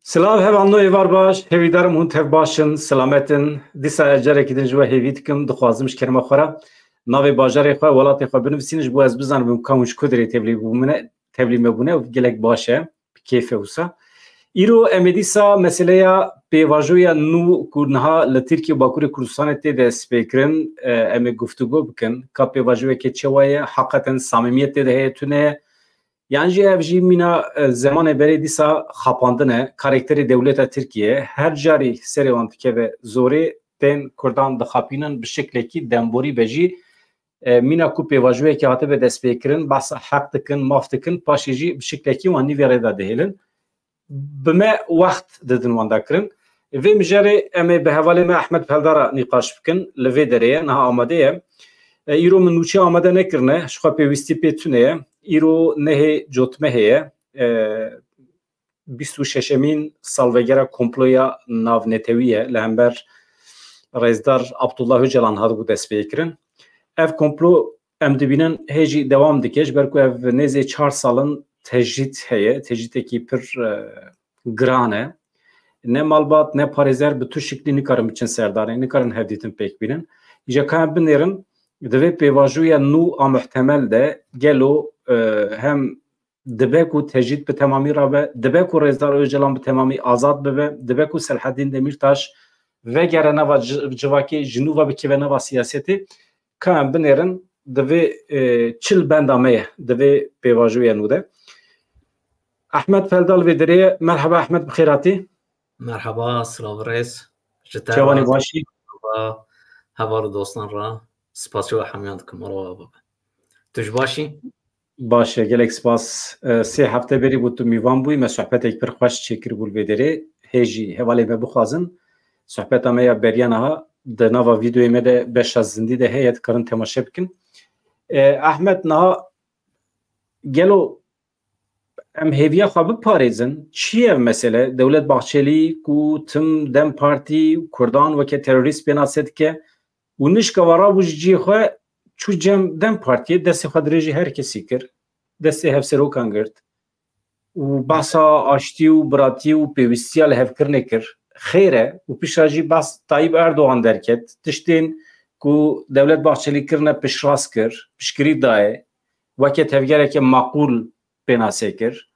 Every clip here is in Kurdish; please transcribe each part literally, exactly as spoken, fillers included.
Silav hevalno, êvar baş, hêvîdarim hûn tev baş in, silamet in. Dîsa ez carekî din ji we hêvî dikim, dixwazim ji kerema xwe re navê bajarê xwe, welatê xwe binivîsînin, ji bo ez bizanim ka hûn ji ku derê tevlî bûne, tevlî me bûne û gelek baş e, bi kêf e wisa. Îro em ê dîsa meseleya pêvajoya nû ku niha li Tirkiye û Bakurê Kurdistanê tê destpêkirin, e, em ê guftûgo bikin. Ka pêvajoyeke çawa ye, heqeten samîmiyet tê de heye, tune ye? Yan jî ev jî mîna, e, zemanê berê dîsa xapandine, karakterê dewleta Tirkiye her carî serê wan dikeve zorê, tên Kurdan dixapînin, bi şeklekî demborî be jî, e, mîna ku pêvajoyekê hatibe destpêkirin, behsa heq dikin, maf dikin, paşê jî bi şeklekî wan nîvê rê de dihêlin. Bi me wext didin wan de kirin. Vê mijarê em ê bi hevalê me Ehmed Peldar re nîqaş bikin. Li vê derê ye, niha amade ye. E, îro min nûçe amade nekirine, ji xwe pêwîstî pê tune ye. Îro nehê cotmehê ye. E, bîst û şeşemîn salvegera komploya navnetewî ye. Li hember Rêzdar Abdullah Ocalan hatibû destpêkirin. Ev komplo em dibînin hê jî dewam dike, ji ber ku ev nêzê çar sal in tecrîd heye, tecrîdekî pir, e, giran e. Ne malbat, ne parêzer bi tu şiklî nikarin biçin serdanê, nikarin hevdîtin pêk bînin. Îja ka em binêrin, di vê pêvajoya nû a muhtemel de gelo, e, hem dibe ku tecrîd bi temamî rabe, dibe ku Rêzdar Ocalan bi temamî azad bibe, dibe ku Selhedîn Demîrtaş vegere nava ci-, civakê, ji nû ve bikeve nava siyasetê, ka em binêrin, divê, e, çi li benda me ye, divê pêvajoya nû de. Ehmed Peldar vê derê ye. Merhaba Ehmed, bi xêr hatî. Merhaba, silav rêz. Ji te Çawanî re başî? Merhaba, heval û dostan re. Spasî we hemiyan dikim, Allah we bibe. Tu ji başî? Baş e, gelek spas. E, sê hefte berî bû tu mîvan bûyî, me sohbetek pir xweş çêkiribû li vê derê. Hê jî hevalê me bixwazin, sohbeta me ya beriya niha di nava vîdeoyê me de beşa zindî de heye, dikarin temaşe bikin. E, Ehmed, niha gelo em hêviya xwe biparêzin? Çi ye ev mesele? Dewlet Bahçelî ku tim DEM Partî Kurdan weke terorîst pênase dike, û nişka ve rabû ji cihê xwe çû cem DEM Partiyê, destê xwe dirêjî her kesî kir, destê hevserokan girt û behsa aştî û biratî û pêwîstiya lihevkirinê kir. Xêr e û piştre jî behs Tayyip Erdogan derket. Tiştên ku Dewlet Bahçelî kirine piştrast kir, piştgirî daye, weke tevgereke maqûl pênase kir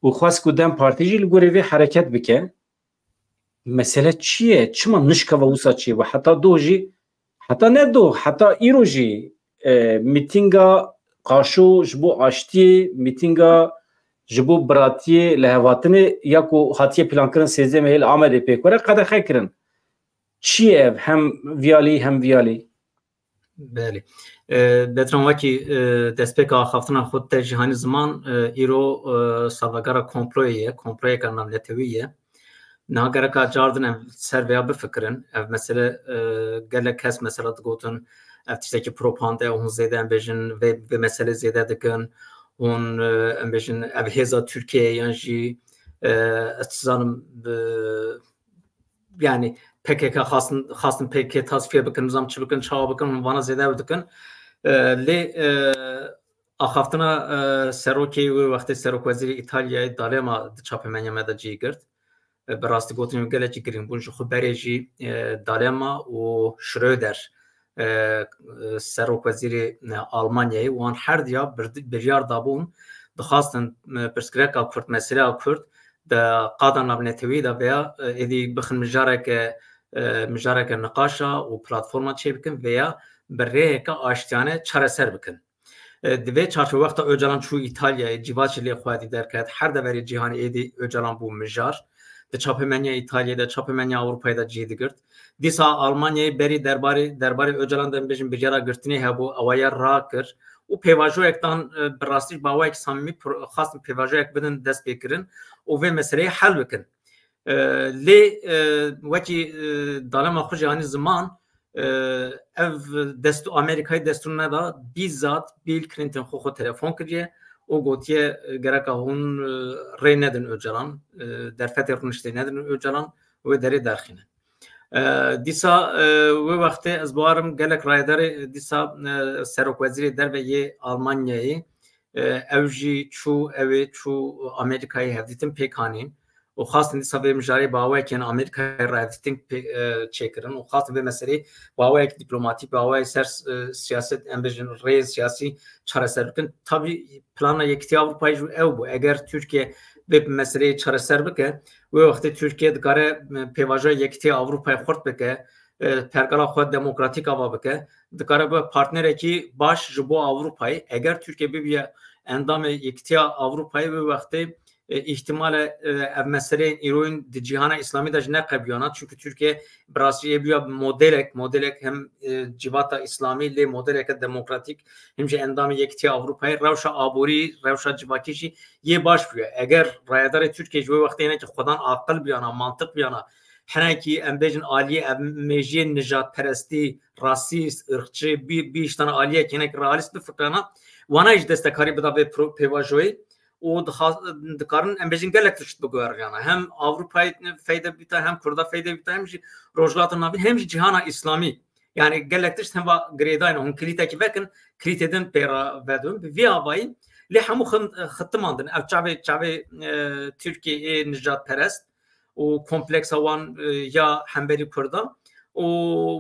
û xwest ku DEM Partî jî li gorî vê hereket bike. Mesele çi ye? Çima nişkeve wisa çêbû? Heta doh jî, heta ne doh, heta îro jî, e, mîtînga qaşo ji bo aştiyê, mîtînga ji bo biratiyê, lihevhatinê ya ku hatiye plankirin sêzdeh mehê li Amedê pêk were, qedexe kirin. Çi ye ev? Hem viyalî, hem viyalî. Belê. E, Bedran, wekî, e, destpêka axaftina xwe te Cîhanî Ziman, e, îro, e, salvegera komployê ye, komployeka navnetewî ye. Niha gereka car din em ser vêya bifikirin. Ev mesele, e, gelek kes mesela digotin, ev tiştekî propaganda ye, hûn zêde em bêjin, vê, vê meselê zêde dikin, hûn, e, em bêjin, ev hêza Tirkiyeyê yan jî, e, ez dizanim bi, yani P K K xastin, xastin P K K tasfiye bikin, nizam çi bikin, çawa bikin, hûn vana zêde ew dikin. E, lê, e, axaftina, e, serokê wê wextê serokwezîrê Îtalyayê D'Alema di çapemeniya me de cî girt. E, bi rastî gotin gelekî girîng bûn, ji xwe berê jî, e, D'Alema û Schröder, e, e, serokwezîrê, e, Almanyayê, wan her diya birdi-, biryar dabûn, dixwastin, e, pirsgirêka Kurd, meseleya Kurd di qada navnetewî de veya, e, êdî bixin mijareke, e, mijareke niqaşa û platforma çêbikin veya bi rêyeke aştiyane çareser bikin. E, di vê çarçovê wexta Ocalan çû Îtalyayê, cîvaçî lê xwedî derket, her deverê cîhanê êdî Ocalan bû mijar. Di çapemeniya Îtalyayê de, çapemeniya Ewropayê de cî digirt. Dîsa Almanyayê berî derbarê, derbarê Ocalan de, em bêjin, biryara girtinê hebû, ewa ye rakir û pêvajoyek dan, e, bi rastî ji bawayek samîmî pro-, xwestin pêvajoyek bidin dest pê kirin û vê meseleyê hel bikin. E, lê, e, wekî, e, D'Alema xwe jî anî ziman, e, ev dest-, Amerîkayê destûr neda, bîzat Bill Clinton xwe xwe telefon kiriye û gotiye, e, gereka hûn, e, rê nedin Ocalan, e, derfetê rûniştê nedin Ocalan, wê derê derxîne. E, dîsa, e, wê wextê ez bawerim gelek rayedarê dîsa, e, serokwezîrê derve yê Almanyayê, e, ew jî çû, ew ê çû Amerîkayê hevdîtin pêk anîn û xwestin dîsa vê mijarê bi awayekî yên Amerîkayê rêxistin pê-, e, çêkirin û xwestin vê meseleyê bi awayek dîplomatîk, bi awayek ser, e, siyaset, em bêjin rêyên siyasî çareser bikin. Tabî plana Yekîtiya Ewropayê jî ew bû. Eger Tirkiye vê meseleyê çareser bike, wê wextê Tirkiye dikare, e, pêvajoya Yekîtiya Ewropayê xurt bike, e, pergala xwe demokratîk ava bike, dikare bibe partnerekî baş ji bo Ewropayê. Eger Tirkiye bibiye endamê Yekîtiya Ewropayê, wê wextê, e, îhtimal e, e, ev meseleyên îroyîn di cîhana îslamî de jî neqebiyana. Çimkî Tirkiye bi rastî ê bûya modelek, modelek hem, e, civata îslamî lê modeleke demokratîk, hem jî endamê Yekîtiya Ewropayê, rewşa aborî, rewşa civakî jî yê baş bûye. Eger rayedarê Tirkiye ji wê wextê hinekî xwedan aqil biyana, mantiq biyana, hinekî em bêjin aliyê ev mêjiyê nijadperestî, rasîst, irqçî, bî-, bî iştana aliyek hinek realîst bifikrana, wana jî destekarî bida vê pro-, pêvajoyê û dixa-, dikarin em bêjin gelek tişt biguheriyana. Hem Ewropayê feyde bîta, hem Kurda feyde bîta, hem jî Rojhilata Navîn, hem jî cîhana îslamî. Yani gelek tişt hemva girêdayne, hûn kilîtekî vekin, kilîtê din pê re vedin. Bi vî avayî lê hemû xin-, xitiman din. Ev çavê, çavê, e, Tirkiyeyê nijadperest û kompleksa wan, e, ya hemberî Kurda. Û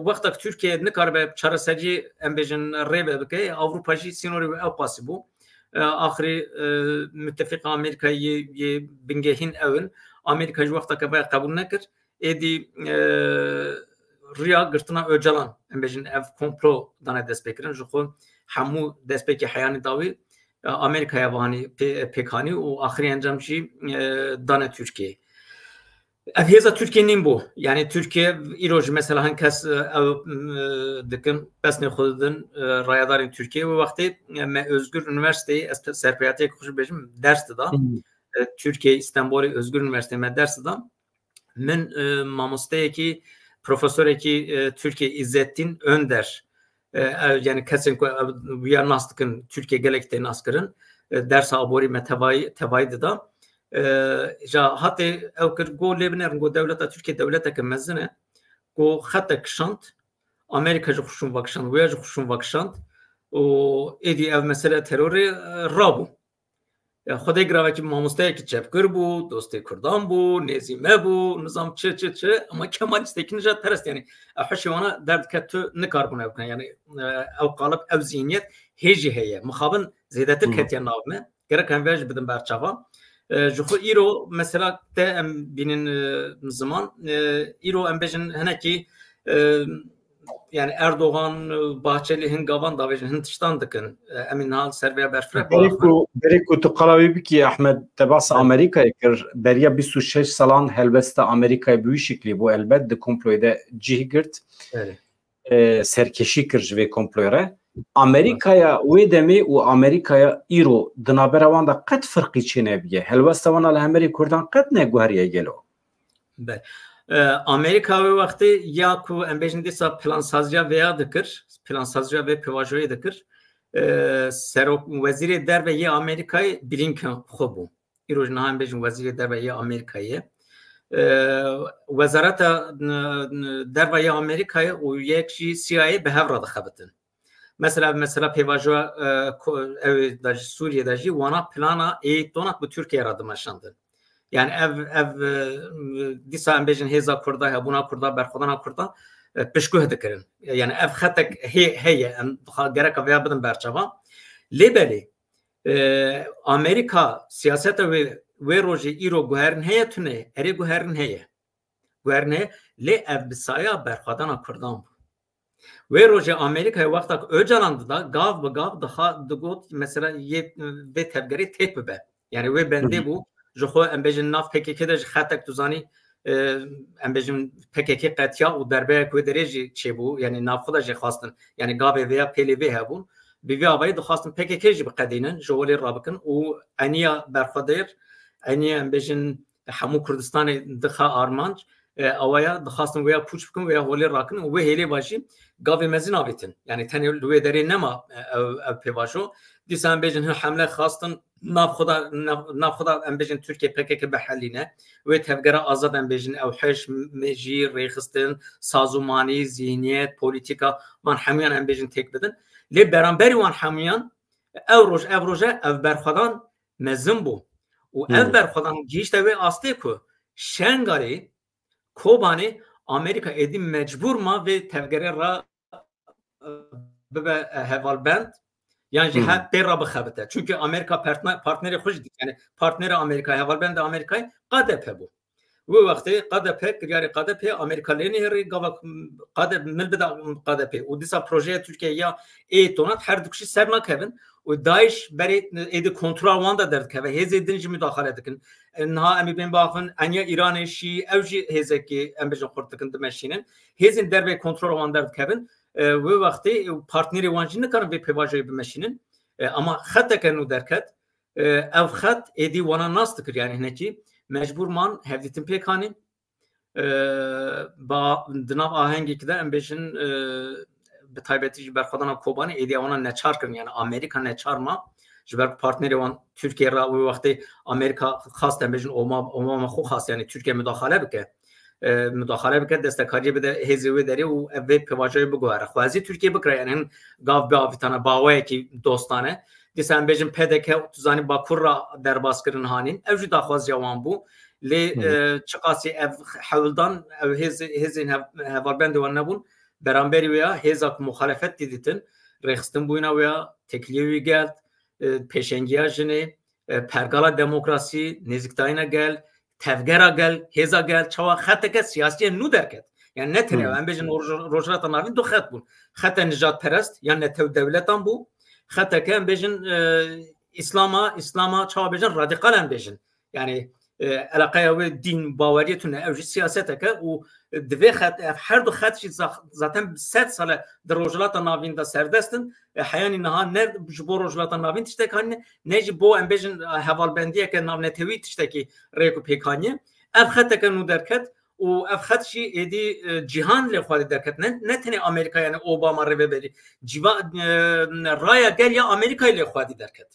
wexta ku Tirkiye nikaribe çareseriyê, em bêjin, rê ve bike, Ewropa jî sînorê wê ew qasî bû. E, axirî, e, mutefîqa Amerîkayê yê, yê bingehîn ew in. Amerîka jî wexta ke vaya qebûl nekir, êdî, e, riya girtina Ocalan, em bêjin, ev komplo dane destpêkirin. Ji xwe hemû destpêkê heyanî dawî, e, Amerîkaya vanî pê-, pêkanî û axirî encam jî, e, dane Tirkiyeyê. Ev hêza Tirkiye nîn bû. Yani Tirkiye îro jî mesela hin kes, e, ew, e, dikin, pesnê xwe didin, e, rayedarên Tirkiye. Wê wextê, e, me Özgür Üniversiteyê, ez te-, serpêhatiyek xwe jî bêjim, ders dida. Hmm. E, Tirkiye, Îstanbulê Özgür Üniversiteyê me ders dida. Min, e, mamosteyekî, profesorekî, e, Tirkiye, Îzzettin Önder, e, ev, yani kesên ku ev, wiya nas dikin, Tirkiye gelek tê nas kirin. E, dersa aborî me tevayî, tevayî dida. E, ja hatê ew kir, got lê binerin, got dewleta Tirkiye dewleteke mezin e. Got xetek kişand, Amerîka jî xwe şûn vekişand, wiya jî xwe şûn vekişand. Û êdî ev mesele terorê, e, rabû. Ya, Xwedê giravekî mamosteyekî çepgir bû, dostê Kurdan bû, nêzî me bû, nizam çi, çi, çi, ama Kemalîstekî nijadperest, yani, ew hişê wana derdike tu nikaribûn ew bikin, yani, e, ew qalib, ew zîhniyet hê jî heye. Mixabin zêdetir Hı. ketiye nav me. Gerek em vê jî bidin berçava. E, ji xwe îro, mesela, te em bînin, e, ziman, e, îro em bêjin hinekî, e, yani Erdogan, Bahçeli hin gavan davêjin, hin tiştan dikin. E, em ê niha ser vêya berfireh Berê biaxivin. ku, berê ku tu qala wî bikî, Ehmed, te bas Evet. Amerîkayê kir, beriya bîst û şeş salan helwesta Amerîkayê bi wî şiklî bû, elbet di komployê de cih girt. Evet. E, serkêşî kir ji vê komployê re. Amerîkaya wê demê û Amerîkaya îro di navbera wan de qet firqî çênebiye. Helwesta wan a li hemerî Kurdan qet neguheriye gelo. Be. E, Amerîka wê wextê ya ku em bêjin dîsa plansaziya vêya dikir, plansaziya vê pêvajoyê dikir. E, serok, wezîrê derve yê Amerîkayê Blinken xwe bû. Îro jî niha em bêjin wezîrê derve yê Amerîkayê. E, wezareta, n-, n-, derve yê Amerîkayê û yek jî C I A bi hev re dixebitin. Mesela, mesela pêvajoya, e, ko-, ew ê de jî Sûriyê de jî wana plana ê Donat bi Tirkiye re dimeşandin. Yani ev, ev, e, dîsa em bêjin hêza Kurda, hebûna Kurda, berxwedana Kurda, e, piştguh dikirin. Yani ev xetek hê-, heye, em dixa-, gereka vêya bidin berçava. Lê belê, e, Amerîka siyaseta wê, wê rojê îro guherin heye tune, erê guherin heye. Guherin heye, lê ev bi saya berxwedana Kurdan bû. Wê rojê Amerîkayê wexta ku Ocalan dida, gav bi gav dixa-, digot, mesela yê vê tevgerê têk bibe. Yani wê bendê Hı hı. bû, ji xwe em bêjin nav P K K de ji xetek tu zanî, e, em bêjin P K K qetiya û derbeyek wê derê jî çêbû, yani nav xwe de jê xwastin. Yani gavê vêya pêlê vê hebûn. Bi vî avayî dixwastin P K K jî biqedînin, ji holê rabikin û eniya berxwedêr, eniya em bêjin hemû Kurdistanê dixe armanc, e, awaya dixwastin wêya pûç bikin, wêya holê rakin û wê hêlê va jî gavê mezin avêtin. Yani tenê li wê derê nema, e, ev, ev pêvajo. Dîsa em bêjin hin hemle xwastin nav xwe de, nav, nav xwe de em bêjin Tirkiye P K K bihelîne. Wê tevgera azad em bêjin ew hişk, mejî, rêxistin, sazûmanî, zîhniyet, polîtîka, van hemûyan em bêjin têk bidin. Lê beramberî wan hemûyan ew roj, ev roje ev berxwedan mezin bû. Û ev Hmm. berxwedan gihîşte wê astê ku Şengalê, Kobanê, Amerîka êdî mecbûr ma vê tevgerê re, e, bibe, e, hevalbend, yan jî Hı hı. her pê re bixebite. Çünkü Amerîka partner-, partnerê xwe jî dît. Yani partnerê Amerîka, hevalbendê Amerîkayê K D P bû. Wê wextê K D P, kiryarê K D P, Amerîka lê nihêrî, gava K D P mil bida K D P. Û dîsa projeya Tirkiye ya ê tonat her du kişî ser nakevin. Û DAIŞ berê êdî kontrola wan de derdikeve. Hêzê din jî mudaxale dikin. E, niha em ê bên baxin, enya Îranê şî, ew jî hêzekê em bêjin xurt dikin, dimeşînin. Hêzên dervê kontrola wan derdikevin. E, wê wextê partnerê wan jî nikarin vê pêvajoyê bimeşînin. E, ama xeteke nû derket. E, ev xet êdî wana nas dikir, yani hinekî mecbûr man hevdîtin pêk anîn. E, ba, di nav ahengekî de em bêjin, e, bi taybetî jî berxwedana Kobanê êdî wana neçar kirin, yani Amerîka neçar ma, ji ber ku partnerê wan Tirkiye re wê wextê Amerîka xast, em bêjin Oma-, Obama xwe xast, yani Tirkiye mudaxale bike. E, mudaxale bike, destekariyê bide hêzê wê derê û ev vê pêvajoyê biguhere. Xwezî Tirkiye bikire, yani hin gav biavîtana baweyekî dostane. Dîsa em bêjin P D K, tu zanî Bakur re derbas kirin hanîn. Ev jî daxwaziya wan bû. Lê, Hı. e, çiqasî ev hewldan, ev hêz-, hêzên hev-, hevalbendê wan nebûn. Beramberî wê ya hêza ku muxalefet dî ditin, rêxistin bûyîna wê ya, têkiliyê wî gel, e, pêşengiya jinê, e, pergala demokrasî, nêzîktayîna gel, tevgera gel, hêza gel, çawa xeteke siyasî nû derket. Yani ne tenê Hmm. em bêjin roj-, Rojhilata Navîn du xet bûn. Xete nijadperest yan netew dewletan bû. Xeteke em bêjin, e, Îslama, Îslama çawa bêjin, radîkal em bêjin. Yani, e, eleqeya wê dîn, baweriyê tune, ew jî siyaseteke û divê xet, ev her du xet jî za-, zaten sed sale di Rojhilata Navîn de serdest in. E, heyanî niha ne ji bo Rojhilata Navîn tiştek hanîne, ne jî bo em bêjin, e, hevalbendiyeke navnetewî tiştekî rêk û pêk haniye. Ev xeteke nû derket û ev xet jî êdî, e, cîhan lê xwedî derket. Ne, ne tenê Amerîka, yani Obama rêveberî. Cîva-, e, raya gel ya Amerîkayê lê xwedî derket.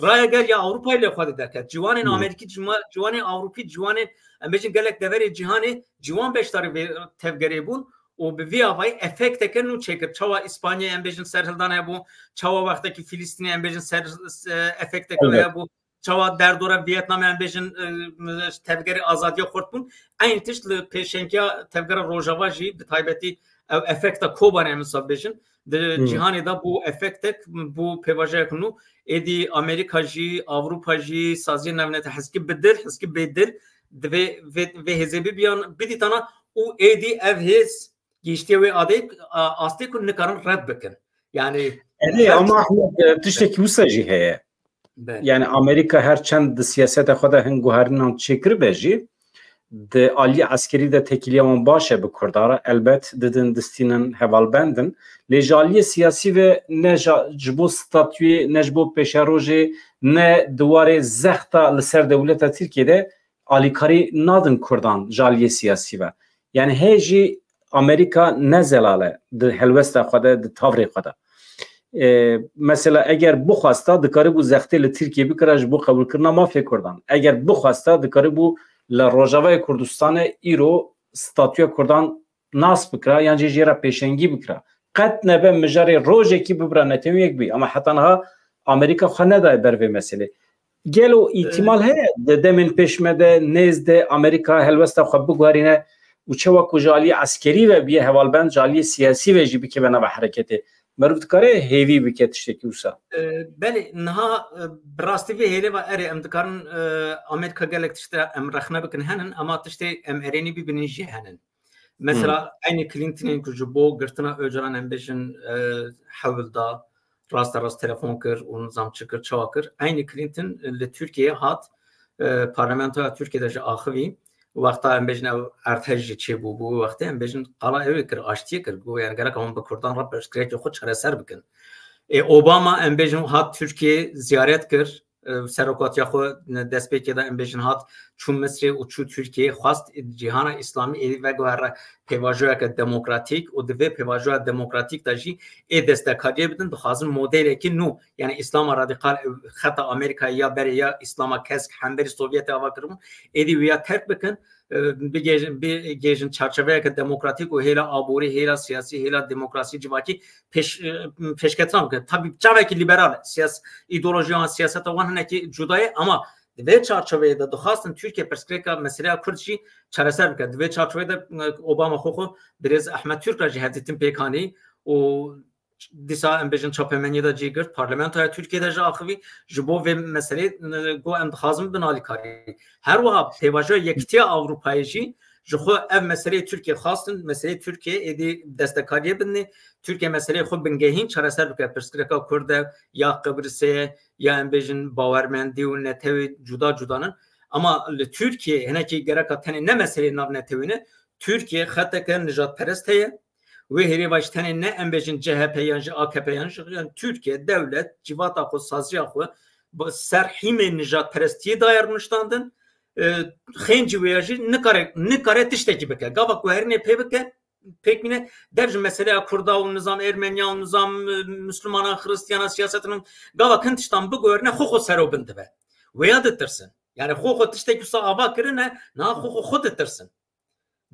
Raya gel ya Ewropayê lê xwedî derket. Ciwanên Hmm. Amerîkî, ciwa-, ciwanên Ewropî, ciwanên, em bêjin, gelek deverê cîhanê, ciwan beşdarî vê tevgerê bûn û bi vî avayî efekteke nû çêkir. Çawa Îspanyayê em bêjin serhildana hebû, çawa wextekî Filistînê em bêjin ser, e, efekteke Evet. hebû, çawa derdora Vietnamê em bêjin, e, tevgerê azadiya xurt bûn. Eynî tişt li pêşengiya tevgera Rojava jî bi taybetî ew efekta Kobanê em wisa bêjin. Di Hmm. cîhanê de bû efektek, bû pêvajoyek nû. Êdî Amerîka jî, Ewropa jî, saziyên navnete heskî bi dil, heskî bê dil, divê vê, vê hêzê bibiyan, bidîtana û êdî ev hêz gihiştiye wê adê, a, astê ku nikarin red bikin. Yani Erê, her ama Ahmet, e, tiştekî wisa jî heye. Belê. Yani Amerîka her çend di siyaseta xwe de hin guherînan çêkiribe jî, di aliyê eskerî de têkiliya wan baş e bi Kurdan re. Elbet didin, distînin, hevalbend in. Lê ji aliyê siyasî ve ne ja-, ji bo statuyê, ne ji bo pêşerojê, ne di warê zexta li ser dewleta Tirkiyê de alîkarî nadin Kurdan ji aliyê siyasî ve. Yani hê jî Amerîka ne zelal e di helwesta xwe de, di tavrê xwe de. E, mesela eger bixwesta dikarîbû zextê li Tirkiyê bikira ji bo qebûlkirina mafê Kurdan. Eger bixwesta dikarîbû li Rojavayê Kurdistanê îro statûya Kurdan nas bikira yan jî jê re pêşengî bikira. Qet nebe mijarê rojekî bibira netewî yek bî. Ama heta niha Amerîka xwe nedaye ber vê meselê. Gelo îhtimal heye di demên pêş me de nêz de Amerîka helwesta xwe biguherîne û çawa ku ji aliyê eskerî ve bûye hevalbend, ji aliyê siyasî ve jî bikeve nava hereketê? Meriv dikare hêvî bike tiştekî wisa? E, belê, niha, e, bi rastî vê hêlê ve erê, em dikarin, e, Amerîka gelek tişt em rexne bikin henin, ama tiştê em erênî bibînin jî henin. Mesela Hmm. eynî Clintonên ku ji bo girtina Ocalan em bêjin, e, hewl da, rasterast telefon kir û nizam çi kir, çawa kir. Eynî Clinton li Tirkiyeyê hat, e, parlamentoya Tirkiyê de jî axivî. Wexta em bêjin ew erdhej jî çêbû, bû wextê em bêjin qala ew ê kir, aştiyê kir. Got, yani gerek hûn bi Kurdan re pirsgirêkê xwe çareser bikin. Ê, Obama em bêjin hat Tirkiyeyê ziyaret kir. E, serokatiya xwe destpêkê de em bêjin hat çû Misrê û çû Tirkiyeyê, xwest cîhana Îslamî êdî veguhere pêvajoyeke demokratîk û di vê pêvajoya demokratîk de jî ê destekariyê bidin, dixwazin modelekî nû, yani Îslama radîkal, xeta Amerîkayê ya berê ya Îslama kesk hemberî Sovyetê ava kiribûn, êdî wîya terk bikin, e, bigêjin, bigêjin çarçeveyeke demokratîk û hêla aborî, hêla siyasî, hêla demokrasî civakî pêş, e, pêşketiran bikin. Tabî çavekî liberal e. Siyas-, îdeolojiya wan, siyaseta wan hinekî cuda ye, ama Di vê çarçoveyê de dixwastin Tirkiye pirsgirêka meseleya Kurd jî çareser bike. Di vê çarçoveyê de, e, Obama xwe xwe birêz Ehmed Türk re jî hevdîtin pêk anî û dîsa em bêjin çapemeniyê de cî girt, parlamentoya Tirkiye de jî axivî, ji bo vê meseleyê, e, got em dixwazin bin alîkarî. Her wiha pêvajoya Yekîtiya Ewropayê jî ji xwe ev meseleyê Tirkiye xwastin, meseleyê Tirkiye êdî destekariyê bidinê, Tirkiye meseleyê xwe bingehîn çareser bike, pirsgirêka Kurd e, ya Qibrisê ye, ya em bêjin bawermendî û netewê cuda cuda nin. Ama li Tirkiye hinekî gereka tenê ne meseleyê nav netewê ne, Tirkiye xeteke nijadperest heye. Wê hêrê va jî tenê ne em bêjin C H P yan jî A K P yan jî, yan Tirkiye dewlet, civata xwe, saziya xwe bi ser hîmê nijadperestiyê daye rûniştandin. E, xêncî wê ya jî nikare, nikare tiştekî bike. Gava guherînê pê bike, pêk bîne, dev ji meseleya Kurda û nizam Ermeniya û nizam, e, Mislimana, Xiristiyana, siyasetin, gava kin tiştan biguherîne, xwe xwe serobin dibe. Wêya ditirsin. Yani xwe xwe tiştekî wisa ava kirine, niha xwe xwe xwe ditirsin.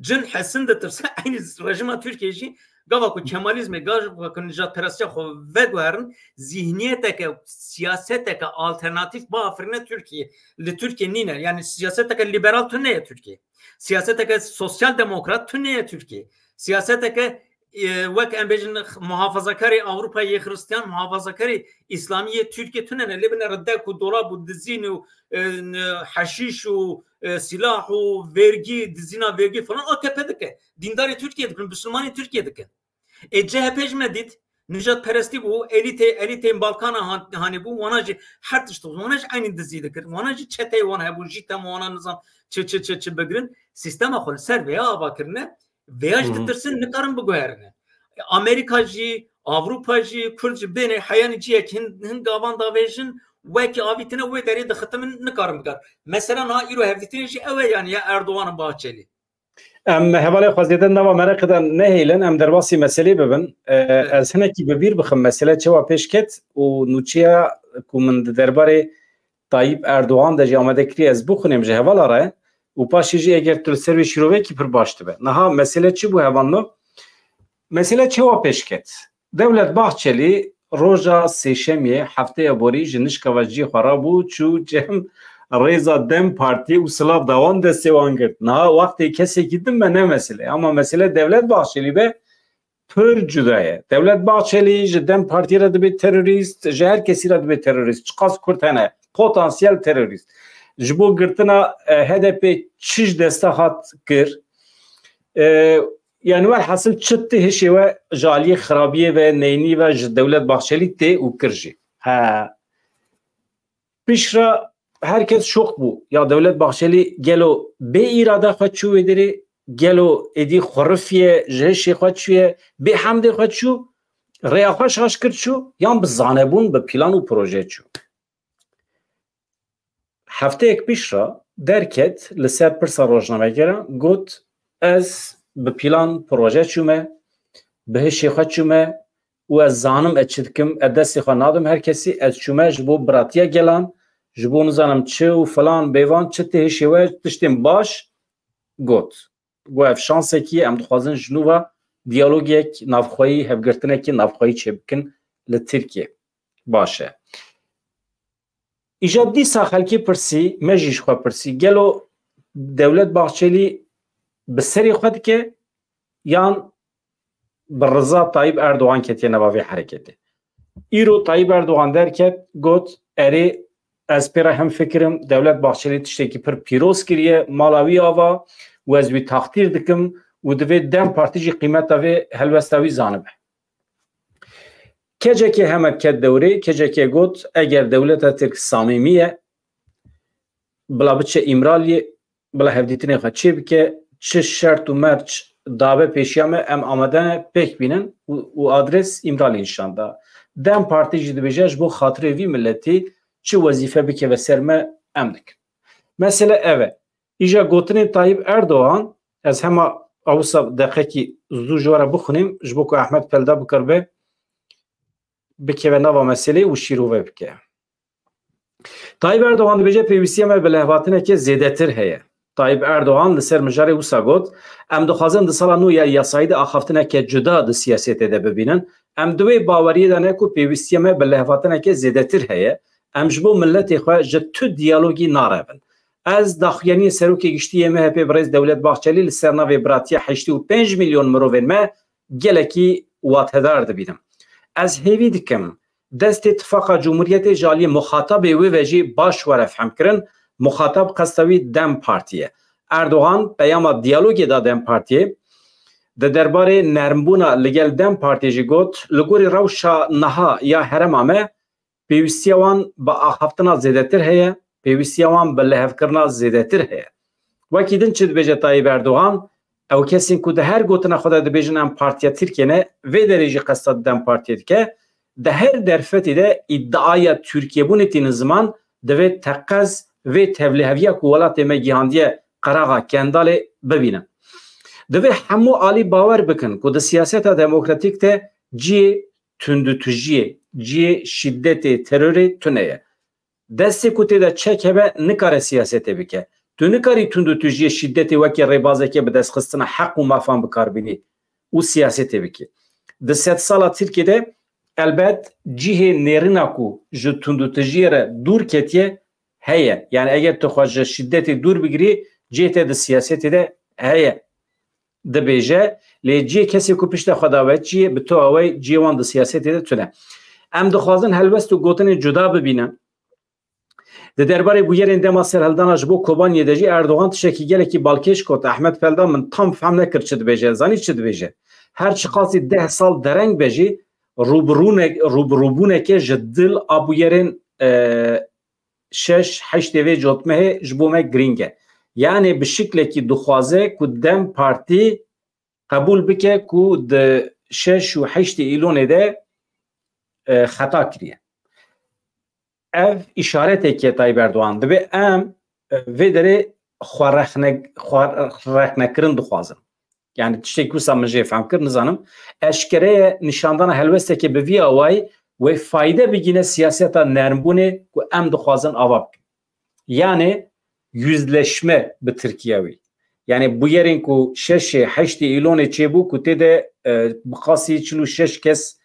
Cin hesin ditirse, eynî rejîma Tirkiyê jî gava ku Kemalizmê, gava ku nijadperestiya xwe veguherin, zihniyeteke, siyaseteke alternatîf biafirîne Tirkiye. Li Tirkiye nîne. Yani siyaseteke liberal tune ye Tirkiye. Siyaseteke sosyal demokrat tune ye Tirkiye. Siyaseteke, e, wek em bêjin muhafazakarê Ewropayê yê Xiristiyan, muhafazakarê Îslamî yê Tirkiye tune ne. Lê bine ridek û dolab û dizîn û, e, n-, heşîş û, e, silah û vergî, dizîna vergî falan A K P dike. Dîndarê Tirkiye dikin, Bisilmanê Tirkiye dikin. Ê C H P jî me dît, nijadperestî bû, elîtê, elîtên Balkana han-, hanê bû, wana jî her tişt, wana jî eynî dizî dikir, wana jî çeteyê wan hebû, jî tem wana nizam çi, çi, çi, çi bigirin. Sîstema xwe li ser vêya ava kirine, vêya jî Hı hı. ditirsin, nikarin biguherine. Amerîka jî, Avrupa jî, Kurd jî bêne heyanî ciyek hin, hin gavan davêjin, wekî avîtine wê derê dixitimin, nikarin bikar. Mesela niha îro hevdîtinê jî ew e, yani ya Erdogan û Bahçelî. Em hevalê xwe zêde nava mereqê de nehêlin, em derbasî meselê bibin. E, Evet. Ez hinekî bi bîr bixim mesele çawa pêş ket û nûçeya ku min di derbarê Tayyip Erdogan de jî amade kiriye ez bixwînim ji hevala re û paşê jî eger tu li ser wê şîrovekî pir baş dibe. Niha mesele çi bû hevalno? Mesele çawa pêş ket? Dewlet Bahçelî roja sêşemiyê hefteya borî ji nişka ve cihê xwe rabû, çû cem rêza DEM Partiyê û silav da wan, destê wan girt. Niha wextê kesekî din be ne mesele. Ama mesele Dewlet Bahçelî be pir cuda ye. Dewlet Bahçelî ji DEM Partiyê re dibe terorîst, ji her kesî re dibe terorîst. Çiqas Kurd hene, potansiyel terorîst. Ji bo girtina, e, H D P çi ji desta hat kir? E, Yani welhasil çi ti hişê we ji aliyê xirabiyê ve, neynî ve ji Dewlet Bahçelî tê û kir jî. He. Piştre herkes şok bû. Ya Dewlet Bahçelî gelo bê îrade xwe çû wê derê, gelo êdî xurifiye, ji hişê xwe çûye, bê hemdê xwe çû, rêya xwe şaş kir çû, yan bi zanebûn, bi plan û proje çû. Hefteyek piştre derket, li ser pirsa rojnamegeran got, ez bi plan proje çûme, bi hişê xwe çûme û ez zanim ez çi dikim, ez destê xwe nadim her kesî, ez çûme ji bo biratiya gelan, ji bo nizanim çi û filan bêvan, çi tê hişê we, tiştên baş got. Got, ev şansekî ye, em dixwazin ji nû ve diyalogek navxweyî, hevgirtinekî navxweyî çêbikin li Tirkiye. Baş e. Îja dîsa xelkê pirsî, me jî ji xwe pirsî, gelo Dewlet Bahçelî bi serê xwe dike yan bi riza Tayyip Erdogan ketiye nava vê hereketê? Îro Tayyip Erdogan derket, got, erê, ez pê re hemfikrim, Dewlet Bahçelî tiştekî pir pîroz kiriye, mala wî ava û ez wî taxtîr dikim û divê DEM Partî jî qîmeta vê helwesta wî zanibe. K C K hemek ket dewrê, K C K got, eger dewleta Tirk samîmî ye, bila biçe Îmraliyê, bila hevdîtinê xwe çêbike, çi şert û merc dabe pêşiya me, em amade ne pêk bînin û, û adres Îmralî nîşan da. DEM Partî jî dibêje, ji bo xatirê vî miletî çi wezîfe bikeve ser me, em dikin. Mesele ev e. Îja gotinên Tayyip Erdogan, ez hema awisa deqekî zû ji we re bixwînim, ji bo ku Ehmed Pelda bikaribe bikeve nava meselê û şîrove bike. Tayyip Erdogan dibêje, pêwîstiya me bi lihevhatineke zêdetir heye. Tayyip Erdogan li ser mijarê wisa got, em dixwazin di sala nû ya yasayî de axaftineke cuda di siyasetê de bibînin. Em di wê baweriyê de ne ku pêwîstiya me bi lihevhatineke zêdetir heye. Em ji bo miletê xwe ji tu diyalogî narevin. Ez daxuyaniyê Serokê Giştî yê M H P birêz Dewlet Bahçelî li ser navê biratiya heştê û pênc milyon mirovên me gelekî watedar dibînim. Ez hêvî dikim destê Tifaqa Cumhuriyetê ji aliyê muxatabê wê ve jî baş were fehmkirin, muxatab qesta wî DEM Partî ye. Erdogan peyama diyalogê da DEM Partiyê. Di derbarê nermbûna li gel DEM Partiyê jî got, li gorî rewşa niha ya herêma me, pêwîstiya wan bi axaftina zêdetir heye, pêwîstiya wan bi lihevkirina zêdetir heye. Wekî din çi dibêje Tayyip Erdogan? Ew kesên ku di her gotina xwe de dibêjin em partiya Tirkiyê ne, vê derê jî qesta DEM Partiyê dike. Di her derfetê de îdiaya Tirkiyebûnê tînin ziman, divê teqez vê tevlîheviya ku welatê me gihandiye qeraxa Kendalê bibînin. Divê hemû alî bawer bikin ku di siyaseta demokratîk de cihê tundûtujiyê, cihê şîdetê, terorê tune ye. Destê ku tê de çek hebe nikare siyasetê bike. Tu nikarî tundûtujiyê, şîdetê wekî rêbazeke bi destxistina heq û mafan bi kar bînî û siyasetê bikî. Di sedsala Tirkiyê de elbet cihê nêrîna ku ji tundûtujiyê re dûr ketiye heye. Yani eger tu xwe ji şîdetê dûr bigirî, cihê te di siyasetê de heye. Dibêje, lê cihê kesê ku pişta xwe dawe çi ye, bi tu awayî cihê wan di siyasetê de tune. Em dixwazin helwest û gotinên cuda bibînin. Di derbarê bûyerên dema serhildana ji bo Kobaniyê de jî Erdogan tiştekî gelekî balkêş got. Ehmed Feldan, min tam fehm nekir çi dibêje. Zanî çi dibêje? Her çiqasî deh sal dereng be jî rûbirûnek-, rûbirûbûneke ji dil a bûyerên, e, şeş heştê vê cotmehê ji bo me girîng e. Yanê bi şiklekî dixwaze ku DEM Partî qebûl bike ku di şeş û heştê Îlonê de, e, xeta kiriye. Ev îşareteke Tayyip Erdogan. Divê em, e, vê derê xwe rexne-, xwe rexnekirin dixwazin. Yani tiştek wisa min jê fehm kir, nizanim. Eşkere ye nîşandana helwesteke bi vî awayî wê fayde bigîne siyaseta nermbûnê ku em dixwazin ava bikin. Yani yüzleşme bi Tirkiye wî. Yani bûyerên ku şeşê, heştê Îlonê çêbû ku tê de, e, bi qasî çil û şeş kes,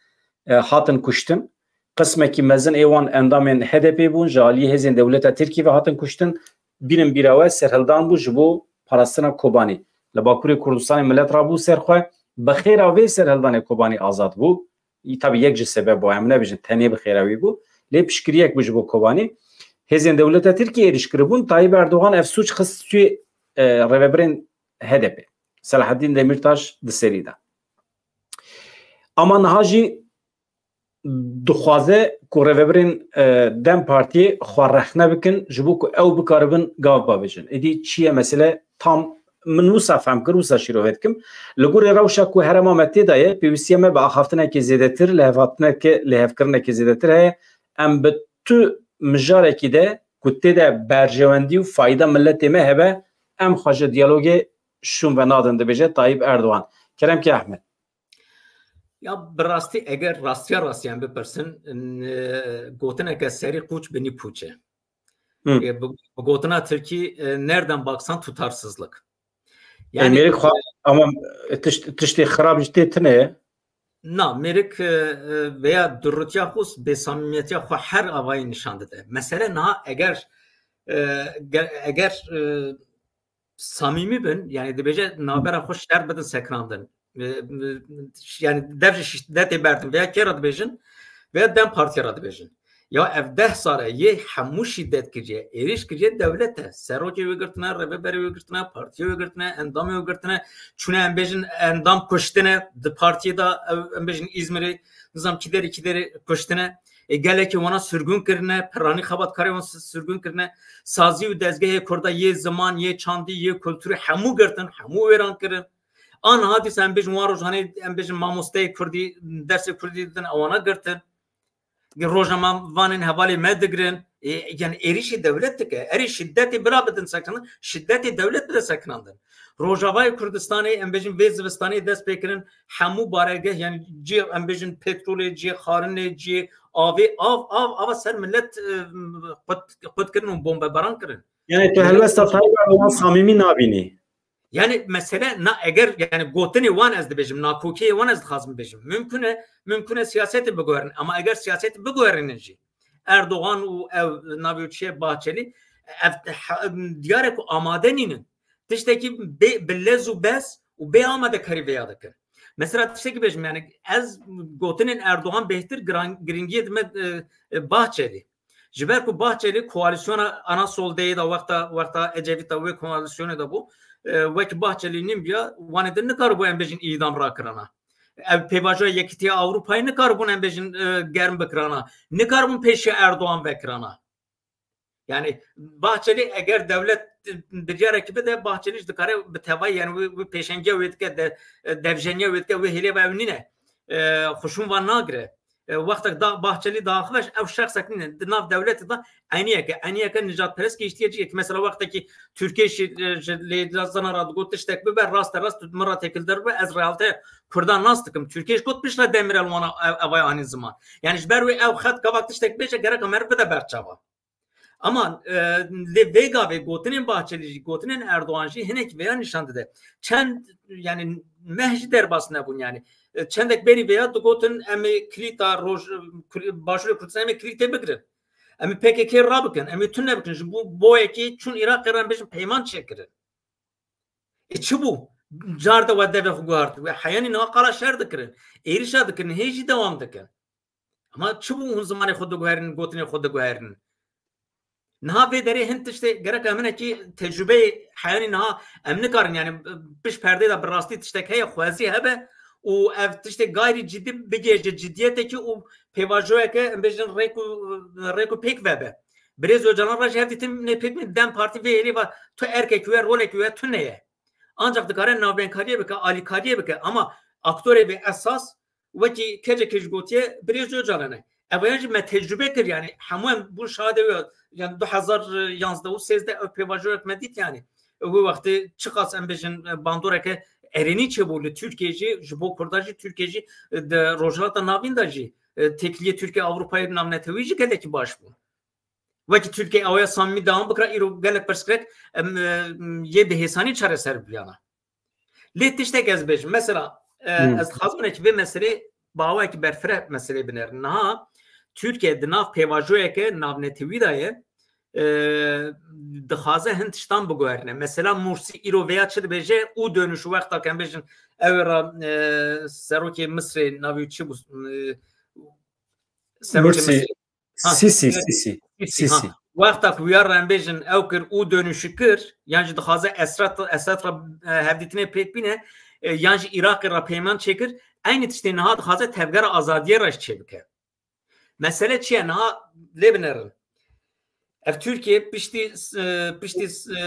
e, hatin kuştin. Qismekî mezin ê wan endamên H D P bûn, ji aliyê hêzên dewleta Tirkî ve hatin kuştin. Bînin bîra we serhildan bû ji bo parastina Kobanî. Li Bakurê Kurdistanê milet rabû ser xwe. Bi xêra vê serhildanê Kobanî azad bû. Î, tabii yek ji sebeb bû, em nebêjin tenê bi xêra wî bû. Lê piştgiriyek bû ji bo Kobanî. Hêzên dewleta Tirkiyê êrîş kiribûn. Tayyip Erdogan ev sûc xist stûyê, e, rêvebirên H D P. Selahaddin Demirtaş di serî de. Ama niha jî dixwaze ku rêvebirên, e, DEM Partiyê xwe rexne bikin, ji bo ku ew bikaribin gav bavêjin. Êdî çi ye mesele? Tam min wisa fehm kir, wisa şîrove dikim. Li gorî rewşa ku herêma me tê de ye, pêwîstiya me bi axaftinekê zêdetir, lihevhatineke, lihevkirinekê zêdetir heye. Em bi tu mijarekî de ku tê de berjewendî û fayda miletê me hebe, em xwe ji diyalogê şûn ve nadin, dibêje Tayyip Erdogan. Kerem ke Ehmed. Ya bi rastî eger rastiya rastî em bipirsin, n-, gotineke serî qûç binî pûç e. Hı. E, bi, bi gotina Tirkî, e, nereden baksan tutarsızlık. E, Yani mêrik xwe, ama tişt-, tiştê xirab ji tê tune ye. Na, mêrik, e, e, veya durrutiya xwe, bêsamîmiyetiya xwe her avayî nîşan dide. Mesele niha eger, e, ge-, eger, e, samîmî bin, yani dibêje navbera xwe şer bidin sekinandin. E, e, yani dev ji şîdetê berdin veya kê re dibêjin veya DEM Partiye re dibêjin. Ya ev deh sal e yê hemû şîdet kiriye, êrîş kiriye dewlet e. Serokê wê girtine, rêveberê wê girtine, partiyê wê girtine, endamê wê girtine, çûne em bêjin endam kuştine, di partiyê de ew em bêjin Îzmirê, nizam kîderê kîderê kuştine. E, gelekî wana sürgün kirine, piranî xebatkarê wan sü-, sürgün kirine. Sazî û dezgehê Kurda yê ziman, yê çandî, yê kulturî hemû girtin, hemû wêran kirin. Aniha dîsa em bêjin wan rojanê, em bêjin mamosteyê Kurdî, dersê Kurdî didin, ewana girtin. Rojnamevanên hevalê me digirin. E, yani êrîşî dewlet dike. Erê şiddetê bira bidin sekinandin, şiddetê dewlet bide sekinandin. Rojavayê Kurdistanê, em bêjin vê zivistanê dest pê kirin, hemû baregeh, yani cihê, em bêjin petrolê, cihê xarinê, cihê avê, av, av, ava ser millet, e, qut, qut kirin û bombebaran kirin. Yani tu helwesta Tayyip Erdogan samîmî nabînî? Yani mesele na, eger yani gotinê wan ez dibêjim, nakokiyê wan ez dixwazim bêjim. Mümkün e, mümkün e siyasetê biguherin. Ama eger siyasetê biguherînin jî, Erdogan û ev navê çi ye, Bahçeli, ev he-, diyar e ku amade nînin. Tiştekî bê, bi lez û bez û bê amadekarî vêya dikin. Mesela tiştekî bêjim, yani ez gotinên Erdogan bêhtir giran-, giringiyê dime, e, e, Bahçeli. Ji ber ku Bahçeli koalîsyona ana soldeyê de wexta, wexta Ecevît de wê koalîsyonê de bû, e, wek Bahçeli nîn biya, wanê din nikaribû em bêjin îdam rakirana. Ev pêvajoya Yekîtiya Ewropayê nikaribûn em bêjin, e, germ bikirana. Nikaribûn pêşiya Erdogan vekirana. Yani Bahçeli eger dewlet, e, biryarekî bide, Bahçeli jî dikare bi tevayî, yani wê, wê pêşengiya wê dike, de, e, devjeniya wê dike, wê hêlê ve ew nîne. E, xwe şûn van nagire. E, wextek da Bahçeli daxivej, ew şexsek nîne. Di nav dewletê de eniyeke, eniyeke nijadperest gihiştiye cihê. Mesela wextekî Tirkiyê jî, e, ji lêdazana re digot tiştek bibe, raste rast tu min re têkilder bibe, ez realteya Kurdan nas dikim. Tirkiyê jî got piştre Demirel wana ev, evaya anî ziman. Yani ji ber wê ew xet gavak tiştek bêje, gerek meriv bide ber çava. Ama, e, lê vê gavê gotinên Bahçeli jî, gotinên Erdogan jî hinek vêya nîşan dide. Çend, yani meh jî derbas nebûn yani. E, çendek berî vêya digotin em ê kilîta roj, Kur-, Başûrê Kurdistan em ê kilîtê bigirin. Em ê P K K rabikin, em ê tune bikin. Ji bo boyekê çûn Iraqê re em bêjin peyman çêkirin. E çi bû? Car de we devê xwe guhart. We heyanî niha qala şer dikirin. Êrişa dikirin, hê jî dewam dikin. Ama çi bû hûn zimanê xwe diguherînin, gotinê xwe diguherînin? Niha vê derê hin tiştê gerek em hinekî tecrûbeyê heyanî niha em nikarin, yani piş perdê de bi rastî tiştek heye, xwezî hebe û ev tiştê gayrî cidî bigihêje cidiyetekî û pêvajoyeke em bêjin rêk û, rêk û pêk vebe. Birêz Ocalan re ji hevdîtinê pêk bîne, DEM Partî vê hêlê ve tu erkekî we, rolekî we tune ye. Ancak dikare navbênkariyê bike, alîkariyê bike ama aktorê vê esas wekî kecekê jî gotiye, Birêz Ocalan e. Ev yan jî me tecrûbe kir, yani hemû em bûn şahidê wê, yani du hezar yanzdeh û sêzdeh ew pêvajoyek me dît yani. Wê wextê çiqas em bêjin bandoreke erênî çêbû li Tirkiyê jî, ji bo Kurda jî, Tirkiye jî, di Rojhilata Navîn de jî, e, têkiliyê Tirkiye Ewropayê navnetewî jî gelekî baş bû. Wekî Tirkiye awaya samîmî dewam bikira, îro gelek pirsgirêk, em, e, yê bi hêsanî çareser bibiyana. Lê tiştek ez bêjim. Mesela, e, Hmm. ez dixwazim hinekî vê meselê bi awayekî berfireh meselê binerin. Niha Tirkiye di nav pêvajoyeke navnetewî de ye, e, dixwaze hin tiştan biguherîne. Mesela Mursî îro vêya çi dibêje û dönüşü wexta ke em bêjin ew ê re, e, serokê Misrê navê çi bû? E, serokê Mursî. Misrê. Ha, Sisi, evet. Sisi. Sisi, Sisi. Ha. Wexta ku ya re em bêjin ew kir û dönüşü kir, yan jî dixwaze Esad, Esad re, e, hevdîtinê pêk bîne, e, yan jî Iraqê re peyman çêkir, eynî tiştê niha dixwaze tevgera azadiyê re jî çêbike. Mesele çi ye? Niha lê binerin. Ev Tirkiye piştî, e, piştî, e,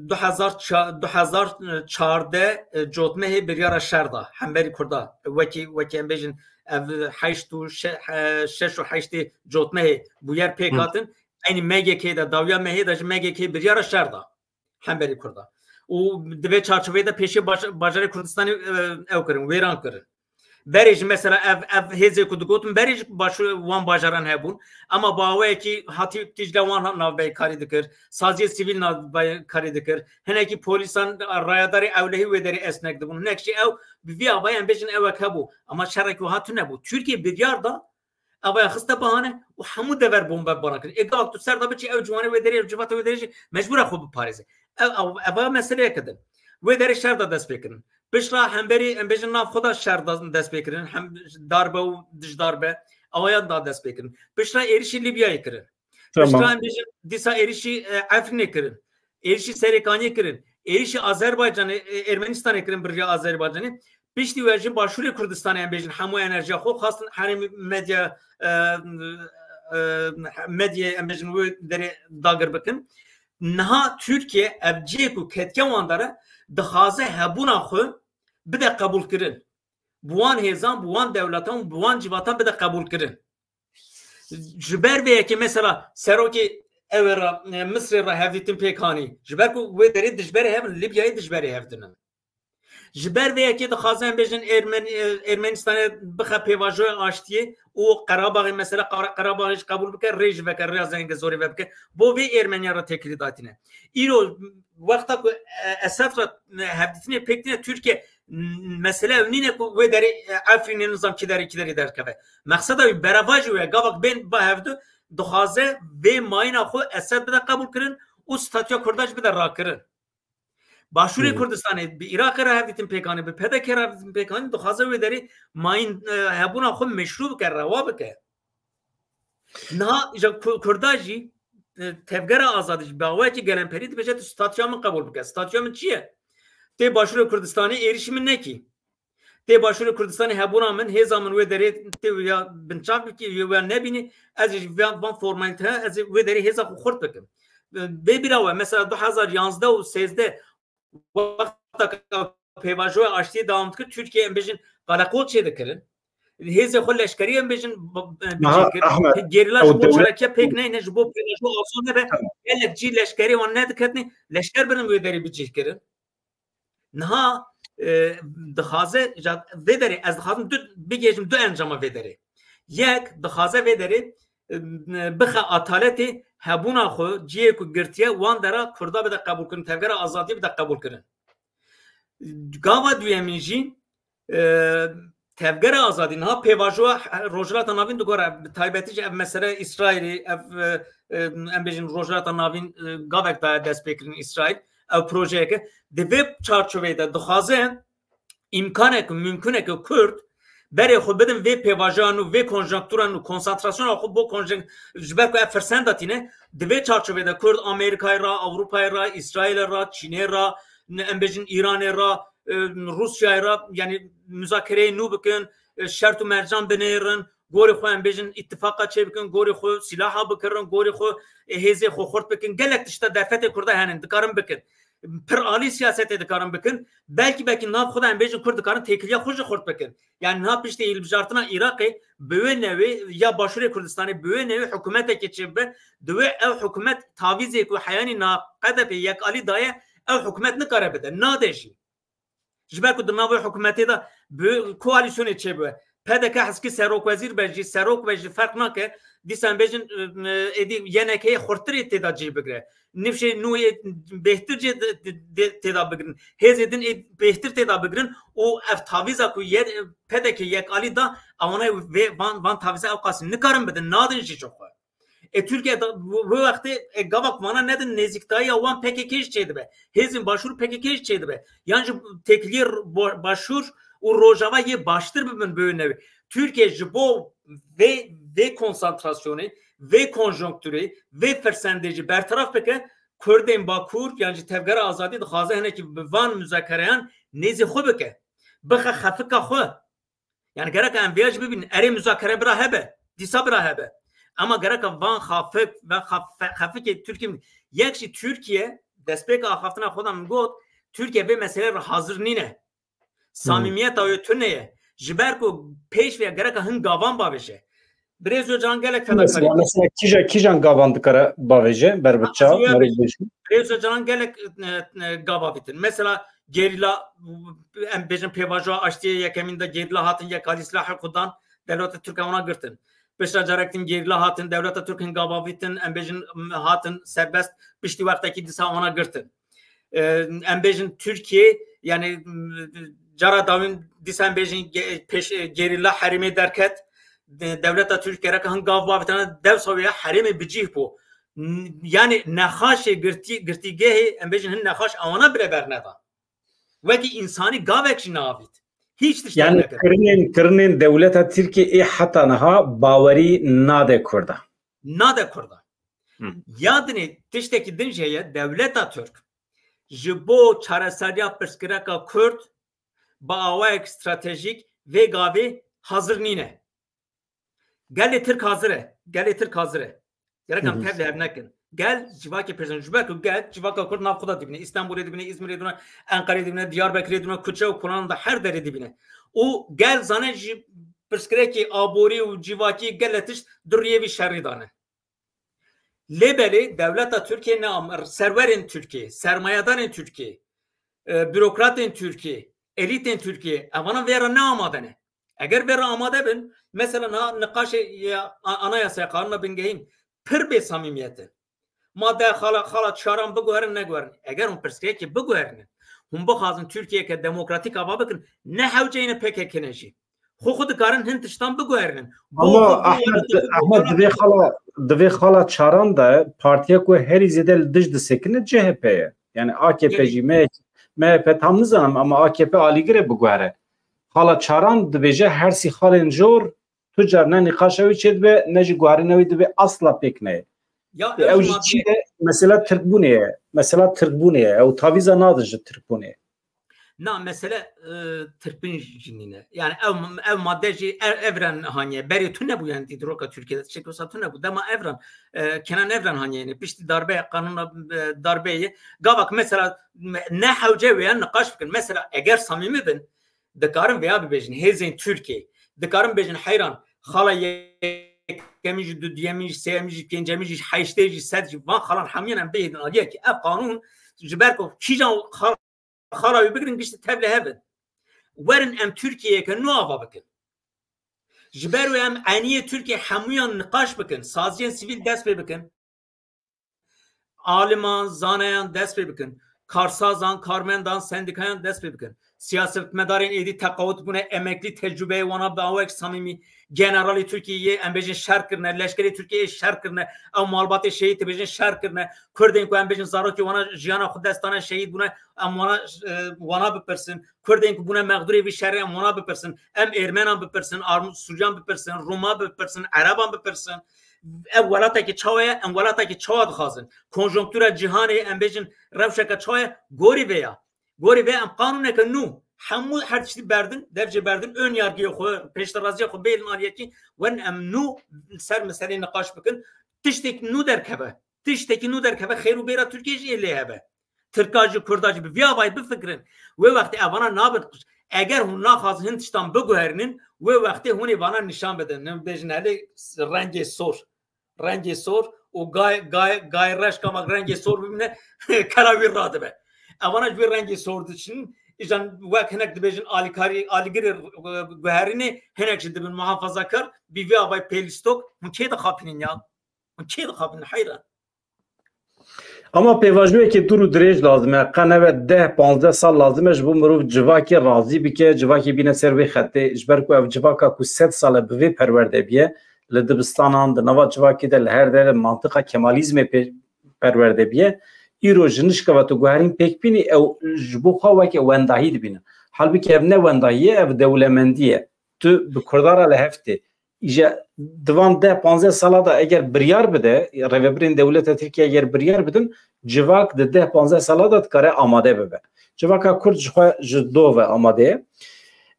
du hezar ça-, du hezar çardeh, e, cotmehê biryara şer da hemberî Kurda. Wekî, wekî em bêjin ev heşt û şe-, he-, şeş û heştê cotmehê bûyer pêk Hı. hatin. Eynî M G K de dawiya mehê de ji M G K biryara şer da hemberî Kurda. Û di vê çarçoveyê de pêşê baş-, bajarê Kurdistanê, e, ew kirin, wêran kirin. Berê jî mesela ev, ev hêzê ku digotin, berê jî başûr wan bajaran hebûn. Ama bi awayekî hatî tîjle wan navbeykarî dikir. Saziyê sivîl navbeykarî dikir. Hinekî polîsan, rayadarê ewlehî wê derê esnek dibûn. Hinek jî ew bi vî avayê em bêjin ewek hebû. Ama şerek wiha tune bû. Tirkiye biryar da, avaya xiste bahane û hemû dever bombebaran kir. Ê gavak tu ser de biçî ew ciwanê wê derê, ev civata wê derê jî mecbûr e xwe biparêze. Ev, ev, eva meseleyeke din. Wê derê şer da dest pê kirin. Piştre hemberî, em bêjin nav xwe da şer da dest pê kirin. Hem darbe û dijdarbe. Awayan da dest pê kirin. Piştre êrişî Libyayê kirin. Tamam. Piştre em bêjin dîsa êrişî, e, Efrînê kirin. Êrişî Serêkaniyê kirin. Êrişî Azerbaycanê, e, Ermenistanê kirin, bi riya Azerbaycanê. Piştî we jî Başûrê Kurdistanê em bêjin hemû enerjiya xwe xwestin herêmî medya, e, e, medyayê em bêjin wê derê dagir bikin. Niha Tirkiye ev cihê ku ketiye wan de re dixwaze hebûna xwe bide qebûlkirin. Bi wan hêzan, bi wan dewletan, bi wan civatan bide qebûlkirin. Ji ber vê yekê mesela serokê ew ê re, e, Misrê re hevdîtin pêk anî. Ji ber ku wê derê dijberê hev in, Libyayê dijberê hev din in. Ji ber vê yekê dixwaze em bêjin Ermen-, e, Ermenistanê bixe pêvajoya aştiyê û Qerebaxê, mesela Qara-, Qerebaxê jî qebûl bike, rê jî veke, rêya Zengezorê ve bike. Bo vê Ermeniya re têkilî datîne. Îro wexta ku, e, Esed re, e, hevdîtinê pêk tîne Tirkiye, m-, mesele ew nîne ku wê derê, e, Efrînê nizam kî derê kî derê derkeve. Mexseda wî berevajî wê gavak bên ba hevdu, dixwaze vê mayîna xwe Esed bide qebûl kirin û statûya Kurda jî bide rakirin. Başûrê Kurdistanê bi Iraqê re hevdîtin pêkanî, bi P D K re hevdîtin pêkanî, dixwaze wê derê mayîn, e, hebûna xwe meşrû bike, rewa bike. Niha ji Ku-, Kurda jî, e, Tevgera Azadî jî bi awayekî gelemperî dibêje tu statûya min qebûl bike. Statûya min çi ye? Tê Başûrê Kurdistanê êrîşî min nekî. Tê Başûrê Kurdistanê hebûna min, hêza min wê derê tê ya binçav bikî, wê nebînî, ez ê ji van, van formalîteya, ez ê wê derê hêza xwe xurt bikim. Bê bîra we, mesela du hezar yanzdeh û sêzdeh wexta pêvajoya aştiyê dewam dikir, Tirkiye em bêjin qereqol çêdikirin. Hêzê xwe leşkerî em bêjin b-, b-, Niha, bicih kir. Ahmet, Gerîla ew ji bo dewlet çalakiya pêk neyne, ji bo pêvajoya aso nebe, Tamam. gelek cî leşkerê wan nediketine, leşker birin wê derê bicih kirin. Niha, e, dixwaze, ja, vê derê, ez dixwazim du, bigihêjim du encama vê derê. Yek, dixwaze vê derê, e, bixe ataletê hebûna xwe, cihê ku girtiye, wan dera Kurda bide qebûl kirin, Tevgera Azadiyê bide qebûl kirin. Gava duyemîn jî, e, Tevgera Azadî niha pêvajoya Rojhilata Navîn digore, bi taybetî jî ev mesele Îsraîlê, ev, e, e, em bêjin Rojhilata Navîn, e, gavek daye destpêkirin Îsraîl, ew projeyeke. Di vê çarçoveyê de dixwaze îmkanek, mumkinek Kurd berê xwe bidin vê pêvajoyan û vê konjonkturan û konsantrasyona xwe bo konjon-, ji ber ku ev firsenda tîne, di vê çarçovê de Kurd Amerîkayê re, Ewropayê re, Îsraîlê re, Çînê re, ne, em bêjin Îranê re, e, Rûsyayê re, yanî muzakereyê nû bikin, e, şert û mercan binêrin, gorê xwe em bêjin îtifaqa çê bikin, gorê xwe sîlaha bikirin, gorê xwe, e, hêzê xwe xurt bikin. Gelek tişta derfetê Kurda henin, dikarin bikin. Pir alî siyasetê dikarin bikin. Belkî, belkî nav xwe de em bêjin Kurd dikarin têkiliya xwe jî xurt bikin. Yani niha piştî hilbijartina Iraqê bi wê newê ya Başûrê Kurdistanê bi wê newê hikûmetekê çêbibe, di wê ew hikûmet tavîzê ku heyanî na Q D P yekalî daye, ew hikûmet nikare bide, nade jî. Ji ber ku di nav wê hikûmetê de bi koalîsyonê çêbibe, P D K heskî serokwezîr be jî, serok be jî ferq nake, dîsa em bêjin, e, êdî Y N K'yê xurtirê tê de cih bigire. Nifşê nû yê bêhtir jê de, de, de, tê de bigirin. Hêzê din ê bêhtir tê de bigirin û ev tavîza ku ye, P D K yekalî da, ewana vê van, van tavîza ew qasî nikarin bidin, nadin jî ji xwe. E, Tirkiye da, wê wextê, e, gava ku vana nedin nêzîktayiya wan P K K jî çêdibe. Hêzên Başûr P K K jî çêdibe. Yan jî têkiliyê bo-, Başûr û Rojava yê baştir bibin bi wê newê. Tirkiye ji bo vê, vê konsantrasyonê, vê konjonkturê, vê firsendê jî berteraf bike, Kurdên Bakur, yan jî Tevgera Azadî dixwaze hinekî bi van muzakereyan nêzî xwe bike. Bixe xefika xwe. Yani gereka em vêya jî bibînin, erê muzakere bira hebe, dîsa bira hebe. Ama gereka van xafik ve xaf-, xefikê Tirkiye, yek jî Tirkiye, destpêka axaftina xwe de min got, Tirkiye vê meselê re hazir nîne. Samîmiyeta wê tune ye. Ji ber ku pêş ve gereka hin gavan bavêje. Birêz Ocalan gelek fedakarî Mesela, kir. mesela kîja, kîjan gavan dikare bavêje, ber bi Ama çav, siya merê bêjin. Birêz Ocalan gelek, e, e, gav avîtin. Mesela gerîla, em bêjin pêvajoya aştiyê yekemîn de gerîla hatin yekalî silahê xwe dan, dewleta Tirk wana girtin. Pişta carek din gerîla hatin, dewleta Tirk hin gav avîtin, em bêjin, m, hatin serbest, piştî wextekî dîsa wana girtin. E, em bêjin Tirkiye, yani, m, cara dawîn dîsa em bêjin ge-, pêş, e, gerîla herêmê derket, de-, dewleta Tirk gereka hin gav bavitana dewsa wê ya herêmê bi cih bû. N-, yani nexaşê girtî-, girtîgehê, em bêjin hin nexaş ewana bire berneda. Wekî însanî gavek jî neavît. Hiç tiştek Yani nekir. kirinên, kirinên dewleta Tirkiye ê heta niha bawerî nade Kurda. Nade Kurda. Hı. Ya dinê tiştekî din jî heye, dewleta Tirk ji bo çareseriya pirsgirêka Kurd bi awayek stratejîk vê gavê hazir nîne. Gelê Tirk hazir e. Gelê Tirk hazir e. Gerek em Hı hı. tev li hev nekin. Gel civakê pêşan. Ji ber ku gel civaka Kurd nav xwe de dibîne. Îstanbulê dibîne, Îzmirê dibîne, Enqerê dibîne, Diyarbekirê dibîne, kuçe û kolan de her derê dibîne. Û gel zane ji pirsgirêkê aborî û civakî gelek tişt di rûyê vî şerî dane. Lê belê dewleta Tirkiye ne am-, serwerên Tirkiye, sermayedarên Tirkiye, e, bürokratên Tirkiye, elîtên Tirkiye, evana vê re ne amade ne. Eger vê re amade bin, mesela niha niqaşê ya, a-, anayasaya qanûna bingehîn pir bê samîmiyet in. Ma de xala, xala çaran biguherin, neguherin. Eger hûn pirsgirêkê biguherinin, hûn bixwazin Tirkiyeyeke demokratîk ava bikin, ne hewceyne P K K ne jî. Xwe xwe dikarin hin tiştan biguherinin. Ama Ahmed, Ahmed, divê xala, divê xala çaran de partiya ku herî zêde li dij disekine C H P ye. Yani A K P jî, M H P, tam nizanim ama A K P alîgire biguhere. Xala çaran dibêje her sî xalên jor tu car ne nîqaşa wî çêdibe ne jî guherîna wî dibe asla pêk neyê. Ya ew jî çi ye? Mesela Tirkbûnê ye. Mesela Tirkbûnê ye. Ew tavîza nadin ji Tirkbûnê. Na mesele e, Tirkbûn jî nîne. Yani ev, ev madde jî ev, Evren haniye. Berê tune bû yani dîroka Türkiye'de. Çek wisa tune bû. Dema Evren, e, Kenan Evren haniye yani. Piştî darbe, kanuna e, darbe ye. Gavak mesela ne hewce wê yan niqaş bikin. Mesela eger samimi bin, dikarin veya bibêjin. Hêzên Türkiye. Dikarin bêjin heyran. Xala yekemî jî, dudiyemî jî, sêyemî jî, pêncemî jî, heştê jî, sed jî. Van xalan hemûyan em bihêdin aliyekî. Ev qanûn ji ber ku kîjan xal xala wî bigirin giştî tevlê hev in. Werin em Tirkiyeyeke nû ava bikin. Ji ber wê em eniyê Tirkiye hemûyan niqaş bikin. Saziyên sivîl dest pê bikin. Aliman, zanayan dest pê bikin. Karsazan, karmendan, sendikayan dest pê bikin. Siyasetmedarên êdî teqawit bûne, emeklî tecrûbeyê wana bi awayek samîmî. Generalê Tirkiyeyê em bêjin şer kirine, leşkerê Tirkiyeyê şer kirine, ew malbatê şehîd dibêjin şer kirine. Kurdên ku em bêjin zarokê wana jiyana xwe dest dane şehîd bûne, em wana e, wana bipirsin. Kurdên ku bûne mexdûrê vî şerê em wana bipirsin. Em Ermenan bipirsin, Arm- Sûriyan bipirsin, Rûma bipirsin, Ereban bipirsin. Ev welatekî çawa ye? Em welatekî çawa dixwazin? Konjonktura cîhanê em bêjin rewşeke çawa ye? Gorî vê ya. Gorî vê em qanûneke nû hemû her tiştî berdin, devcê berdin, ön yargiyê xwe, pêştiraziya xwe bêlin aliyekî, werin em nû ser meselê niqaş bikin. Tiştek nû derkeve. Tiştekî nû derkeve, xêr û bêra Tirkiye jî ê lê hebe. Tirka jî, Kurda jî bi vî avayî bifikirin. Wê wextê evana nabin. Eger hûn naxwazin hin tiştan biguherînin, wê wextê hûn ê vana nîşan bidin. Bêjin helê rengê sor. Rengê sor û gay, gay, gay reş kama rengê sor bibîne, kela wî radibe. Evana ji wê rengê sor diçin, îjan wek hinek dibêjin alîkarî, alîgirê guherînê, hinek jî dibin muhafazakar, bi vî avayî pêlîstok, hûn kê dixapînin ya? Hûn kê dixapînin heyran? Ama pêvajoyekê dûr û dirêj lazim e. Qe nebe deh panzdeh sal lazim e ji bo mirov civakê razî bike, civakê bîne ser vê xetê. Ji ber ku ev civaka ku sed sal e bi vê perwerde biye, li dibistanan, di nava civakê de, li her derê mantiqa Kemalîzmê pê perwerde biye. Îro ji nişkeva tu guherîn pêk bînî, ew ji bo xwe weke wendahî dibînin. Halbikî ev ne wendahî ye, ev dewlemendî ye. Tu bi Kurdan re li hev tê. Îje di van deh panzdeh sala de eger biryar bide, rêvebirên dewleta Tirkiye eger biryar bidin, civak di deh panzdeh sala de dikare amade bibe. Civaka Kurd ji xwe ji dov ve amade ye.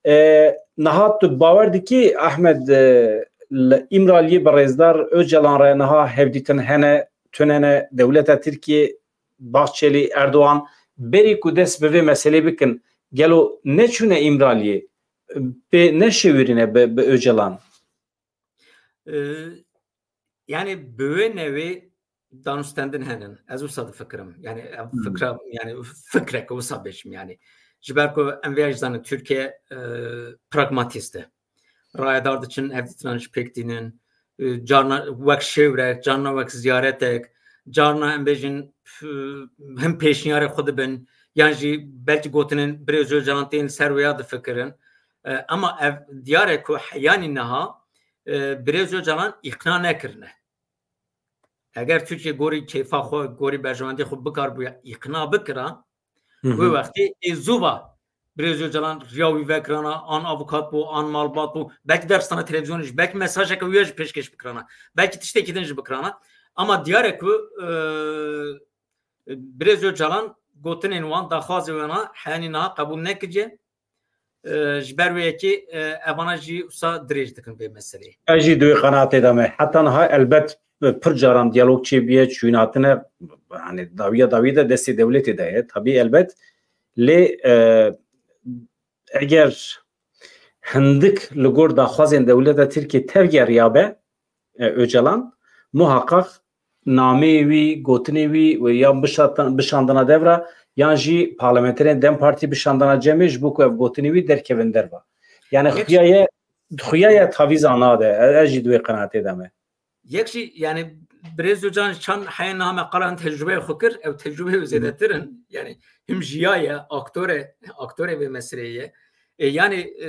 E, niha tu bawer dikî, Ahmed, e, li Îmraliyê bi rêzdar Ocalan re niha hevdîtin hene, tune ne, dewleta Tirkiye, Bahçeli, Erdogan, berî ku dest bi vê meselê bikin, gelo neçûne Îmraliyê, pê neşewirîne bi, bi Ocalan? E, yani bi wê newê danûstendin henin. Ez wisa difikirim. Yani ev Hmm. fikra, yani fikreke wisa bêjim yani. Ji ber ku em vê jî zanin Tirkiye, e, pragmatîst e. Rayedar diçin, hevdîtinan ji pêk tînin. E, carna wek şêwrek, carna wek ziyaretek, carna em bêjin, p-, him pêşniyarê xwe dibin, yan jî belkî gotinên Birêz Ocalan tên li ser wê ya difikirin. E, ama ev diyar e ku heyanî niha, e, Birêz Ocalan îqna nekirine. Eger Tirkiye gorî keyfa xwe, gorî berjewendî xwe bikar bûya îqna bikira, Hı hı. wê wextê ê zû va Birêz Ocalan riya wî vekirana, an avukat bû, an malbat bû, belkî derstana televîzyonê jî, belkî mesajeke wî ya jî pêşkêş bikirana, belkî tiştekî din jî bikirana. Ama diyar e ku, e, Birêz Ocalan gotinên wan, daxwazê wana heyanî niha qebûl nekiriye. E, ji ber wê yekê, e, evana jî wisa dirêj dikin vê meseleyê. Ez jî di wê qenaatê de me. Heta niha elbet, e, pir caran diyalog çêbûye, çûyîn hatine, yani dawiya dawiyê de destê dewletê de ye. Tabî elbet. Lê, e, eger hindik li gor daxwazên dewleta Tirkiyê tevgeriyabe, e, Ocalan, muhaqqaq nameyê wî, gotinê wî û yan bişatan-, bişandina devra, yan jî parlamenterên DEM Partî bişandina cemê ji bo ku ev gotinê wî derkevin derva. Yani Yek- xuya ye, xuya ye tavîza nade. E, ez jî di wê qenaatê de me. Yek jî, yani, Birêz Ocalan çand heya niha me qala hin tecrûbeyê xwe kir, ew tecrûbeyê Hı. zêdetir in. Yani, him jiyaye, aktore, aktorê vê meseleyê ye. E, yani e,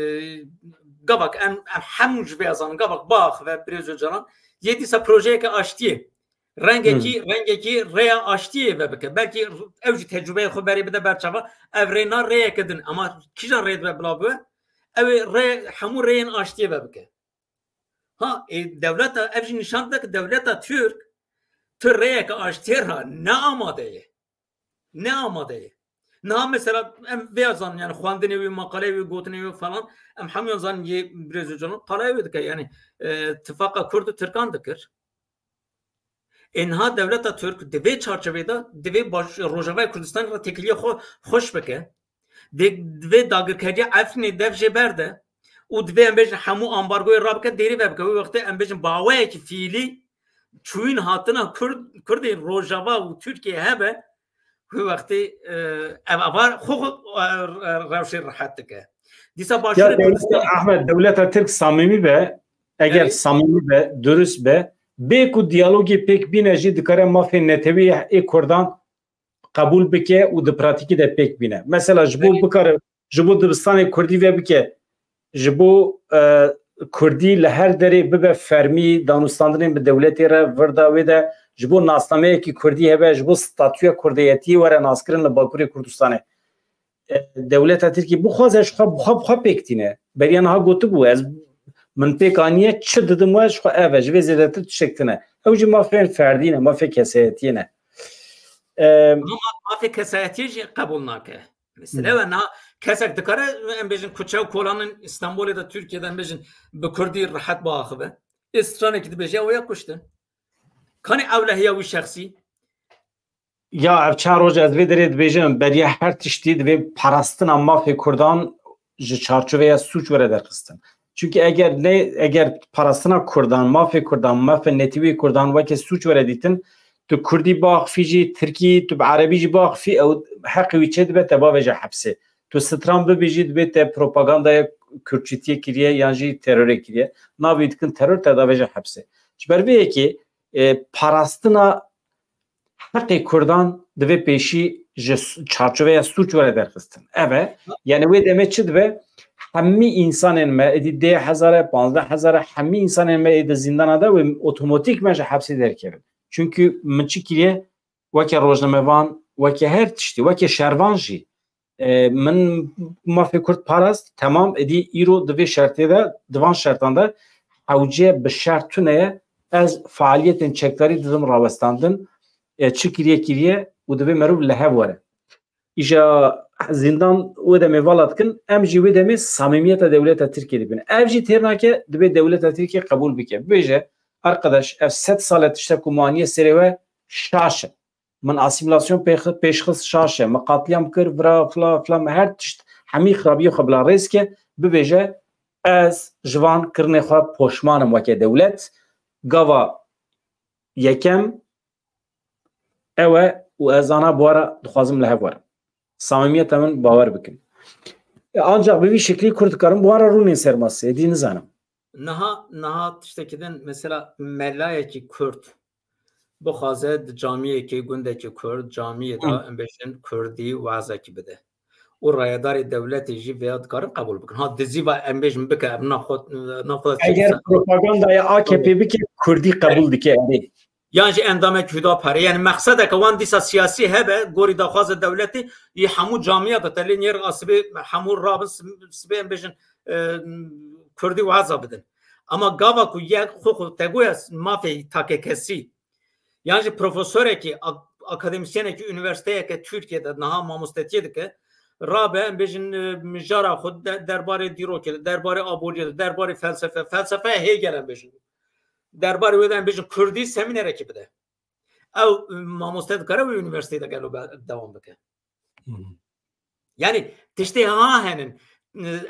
gavak em, em hemû ji vê zanin, gavak biaxive Birêz Ocalan, yê dîsa projeyeke aştiyê. Rengekî, hmm. rengekî rêya aştiyê ve bike. Belkî ew jî tecrûbeyê xwe berê bide ber çava. Ev rê na rêyeke din. Ama kîjan rê dibe bila bibe? Ew ê rê, hemû rêyên aştiyê ve bike. Ha, e, dewleta, ev jî nîşan dide ki dewleta Tirk tu rêyeke aştiyê re ne amade ye. Ne amade ye. Niha mesela em vê zanin, yani xwendinê wî, maqaleyê wî, gotinê wî falan, em hemûyan zanin yê Birêz Ocalan qaleyê wî dike. Yani e, tifaqa Kurd û Tirkan dikir. Ê niha dewleta Tirk di vê çarçevê de divê baş, Rojavayê Kurdistanê re têkiliyê xwe xweş bike. Dê, divê dagirkeriya Efrînê dev jê berde û divê em bêjin hemû ambargoyê rabike, dêrî vebike. Wê wextê em bêjin bi awayekî fiîlî çûyîn hatina Kurd, Kurdên Rojava û Tirkiyê hebe, wê wextê e, ev ava xwe xwe e, rewşê rehet dike. Dîsa Ya Başûrê dewleta, Kurdistan Ahmet, dewleta Tirk samîmî be, eger Evet. samîmî be, durust be, bê ku diyalogê pêk bîne jî dikare mafê netewî ê Kurdan qebûl bike û di pratîkî de pêk bîne. Mesela ji bo Evet. bikare, ji bo dibistanê Kurdî ve bike, ji bo e, Kurdî li her derê bibe fermî danûstandinên bi dewletê re vir da wê de, ji bo nasnameyekî Kurdî hebe, ji bo statûya Kurdeyetiyê were naskirin li Bakurê Kurdistanê. E, dewleta Tirkî bixwaze ji xwe, bi xwe, bi xwe pêk tîne. Beriya niha gotibû, ez, min pêk aniye, çi didim we ji xwe ev e, ji vê zêdetir tiştek tune. Ew jî mafên ferdî ne, mafê kesayetiyê ne. E, Ama mafê kesayetiyê jî qebûl nake. Mesela Hmm. we niha kesek dikare, em bêjin, kuçe û kolanên Stenbolê de, Tirkiyê de, em bêjin, bi Kurdî rehet biaxive. Ê stranekî dibêje, ew ya kuştin. Kanî ewlehiya wî şexsî? Ya ev çar roj ez vê derê dibêjim, beriya her tiştî divê parastina mafê Kurdan ji çarçoveya sûc were derxistin. Çunke eger ne, eger parastina Kurdan, mafê Kurdan, mafê netewî Kurdan weke sûc were dîtin, tu Kurdî biaxifî jî, Tirkî, tu bi Erebî jî biaxifî, ew heqê wî çê dibe te bavêje hepsê. Tu stran bibî jî dibê te propagandaya Kurdçîtiyê kiriye yan jî terorê kiriye. Navê dikin teror, te davêje hepsê. Ji ber vê yekê, e, parastina heqê Kurdan divê pêşî ji s-, çarçoveya sûc were derxistin. Ev e, yani wê demê çi dibe? Hemî însanên me, êdî deh hezar e, panzdeh hezar e, hemî însanên me ê di zîndana de wê otomatîkmen ji hepsê derkevin. Çunku min çi kiriye? Weke rojnamevan, weke her tiştî, weke şervan jî, e, min mafê Kurd parast, temam, êdî îro di vê şertê de, di van şertan de hewce bi şert tune ye, ez faaliyetên çekdarî didim rawestandin, e, çi kiriye kiriye û divê merov li hev were. Îja zîndan wê demê vala dikin, em jî wê demê samîmiyeta dewleta Tirkiyê dibînin. Ev jî têr nake, divê dewleta Tirkiyê qebûl bike. Bibêje, arkadaş, ev sed sal e tiştek ku maniye serê we şaş e. Min asîmîlasyon pêx-, pêşxist şaş e. Min qatliyam kir, vira, fila, fila, min her tişt, hemî xirabiyê xwe bila rêz ke, bibêje, ez ji van kirinê xwe poşman im weke dewlet. Gava yekem ew e û ez ana bi we re dixwazim li hev werim. Samîmiyeta min bawer bikin. E, ancak bi vî şeklî Kurd dikarin bi wan re rûnên ser masê, êdî nizanim. Niha, niha tiştekî din, mesela melayekî Kurd bixwaze di camiyekê, gundekî Kurd, camiyê de, Hmm. em bêjin, Kurdî wazekî bide. Û rayedarê dewletê jî vêya dikarin qebûl bikin. Ha, dizî va em bêjin bike, ev naxwe, naxwe Eger propagandaya A K P bike, Kurdî qebûl dike, erê. Yan jî endamekî Hudaparê. Yani mexsedeke wan dîsa siyasî hebe, gorî daxwaza dewletê, yê hemû camiya de te lê nêr a sibê hemû rabin sib-, sibê em bêjin, e, Kurdî waza bidin. Ama gava ku yek xwe xwe te goya mafê takekesî, yan jî profesorekî, ak-, akademisyenekî unîversîteyeke Tirkiyê de niha mamostetiyê dike, rabe, em bêjin, e, mijara xwe de, derbarê dîrokê de, derbarê aboriyê de, derbarê felsefe, felsefe Hegel em bêjin. Derbarê wê de em bêjin Kurdî semînerekî bide. Ew, e, mamoste dikare wê unîversîteyê de gelo be-, dewam bike. Hı hı. Yani tiştê ha henin.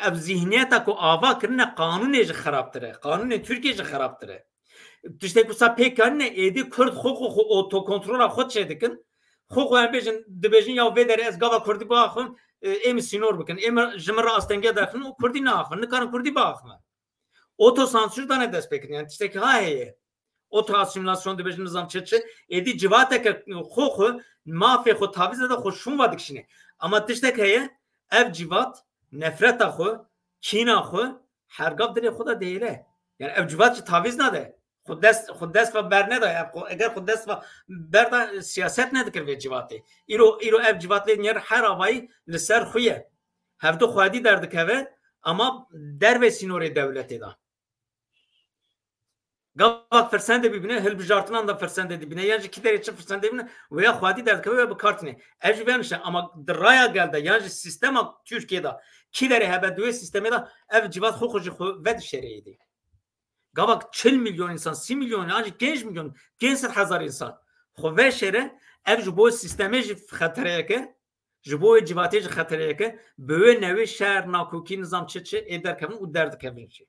Ev zihniyeta ku ava kirine qanûnê jî xerabtir e. Qanûnê Tirkiyê jî xerabtir e. Tiştê ku sa pêk anîne, êdî Kurd xwe, xwe, xwe otokontrola xwe çêdikin. Xwe, xwe em bêjin, dibêjin ya vê derê ez gava Kurdî biaxivim, e, ê min sînor bikin. Ê min ji min re astenge derxin û Kurdî naaxivin. Nikarin Kurdî biaxivin. Otosansür dane destpêkirin. Yani tiştekî ha heye. Otoasîmîlasyon dibêjin, nizam çi çi. Êdî civateke xwe xwe, mafê xwe taviz de xwe şûn va dikişîne. Ama tiştek heye, ev civat nefreta xwe, kîna xwe her gav dilê xwe de dihêle. Yani ev civat jî tavîz nade. Xwe dest, xwe dest ve berneda. Yani xwe, eger xwe dest ve berda, siyaset nedikir vê civatê. Îro, îro ev civat lê niyar her avayî li ser xwe ye. Hevdu xwedî derdikeve ama dervê sînorê dewletê de. Gavak firsendê bibîne, hilbijartinan da firsendê dibîne, yan jî kî derê çi firsendê bibîne, wêya xwedî derdikeve, wêya bi kar tîne. Ev jî vêya nişe, ama di raya gel de, yan jî sîstema Tirkiyê de, kî derê hebe di wê sîstemê de, ev civat xwe xwe jî xwe vedişêre êdî. Gavak çil milyon însan, sî milyon, yan jî pênc milyon, pênc sed hezar însan xwe veşêre, ev ji bo sîstemê jî xetereyeke, ji bo wê civatê jî xetereyeke, bi wê newê şer, nakokî, nizam çi çi ê derkevin û derdikevin jî.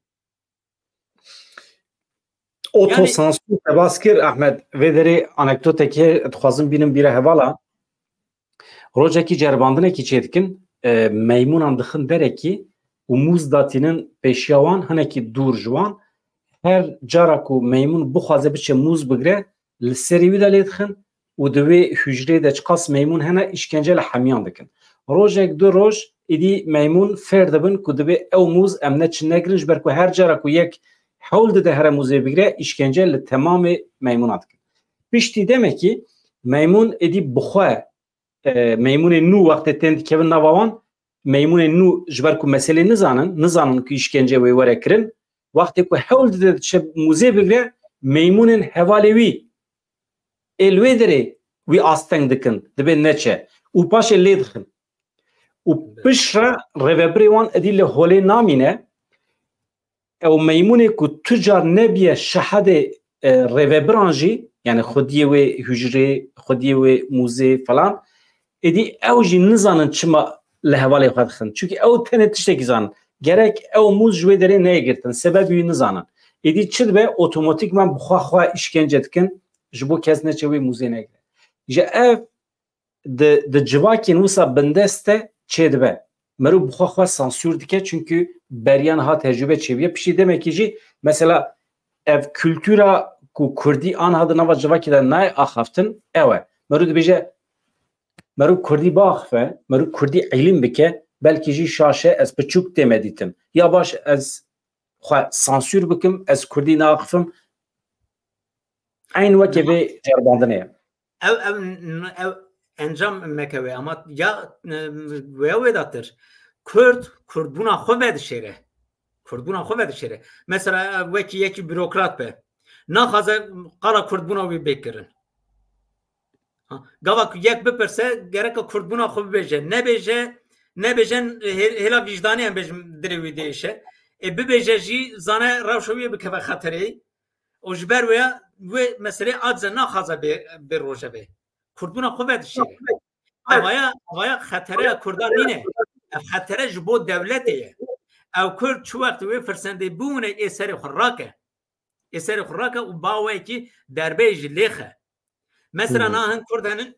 Otosansûr te bas kir, Ahmed. Vê derê anekdotekê dixwazim bînim bîra hevala. Rojekî ceribandinekî çêdikin, e, meymûnan dixin derekî û mûz datînin pêşiya wan, hinekî dûr ji wan. Her cara ku meymûn bixwaze biçe mûz bigre, li serê wî de lê dixin û di wê hûcreyê de çiqas meymûn hene, îşkence li hemiyan dikin. Rojek, du roj, êdî meymûn fêr dibin ku divê ew mûz em ne çi negirin, ji ber ku her cara ku yek hewl dide here mûzê bigire, îşkence li temamê meymûna dikin. Piştî demekî meymûn êdî bi xwe, e, meymûnên nû wextê tên dikevin nava wan, meymûnên nû ji ber ku meselê nizanin, nizanin ku îşkence wê were kirin, wextê ku hewl dide diçe mûzê bigire, meymûnên hevalê wî ê li wê derê wî asteng dikin, dibê neçe û paşê lê dixin. Û piştre rêvebirê wan êdî li holê namîne. Ew meymûnê ku tu car nebiye şehedê, e, rêvebiran jî, yani xwediyê wê hûcrê, xwediyê wê mûzê falan, êdî ew jî nizanin çima li hevalê xwe dixin. Çunkî ew tenê tiştekî zanin. Gerek ew mûz ji wê derê neyê girtin. Sebebî wî nizanin. Êdî çi dibe? Otomatîkman bi xwe xwe îşkence dikin, ji bo kes neçe wê mûzê negire. Ji ev di, di civakên wisa bindest de çêdibe. Meriv bi xwe xwe sansûr dike, çunkî beriya niha tecrûbe çêbûye. Piştî demekî jî, mesela, ev kultura ku kurdî aniha di nava civakê de nayê axaftin, ew e. Meriv dibêje, meriv kurdî biaxife, meriv kurdî îlim bike, belkî jî şaş e, ez piçûk tême dîtin. Ya baş, ez xwe sansûr bikim, ez kurdî naaxifim. Eyn weke vê ceribandinê ye. Ew, ew, ew encam meke wê, ama ya, e, wê wê datir. Kurd, kurdbûna xwe vedişêre. Kurdbûna xwe vedişêre. Mesela, e, wekî yekî bürokrat be. Naxwaze qala kurdbûna wî bê kirin. Ha, gava ku yek bipirse, gereke kurdbûna xwe bibêje. Nebêje, nebêje, hê-, hêla vîjdanê em bêjim, dilê wî diêşe. Ê bibêje jî, zane rewşa wî bikeve xeterê. Û ji ber wê, wê meselê acize naxwaze bê, bê rojevê. Kurdbûna xwe vedişêre. Avaya, avaya xetereya Kurdan nîne. Ev xetere ji bo dewletê ye. Ew Kurd çi wext wê firsendê bûne ê serê xwe rake. Ê serê xwe rake û bawekî derbeyê jî lêxe. Mesela Hmm. na hin Kurd henin,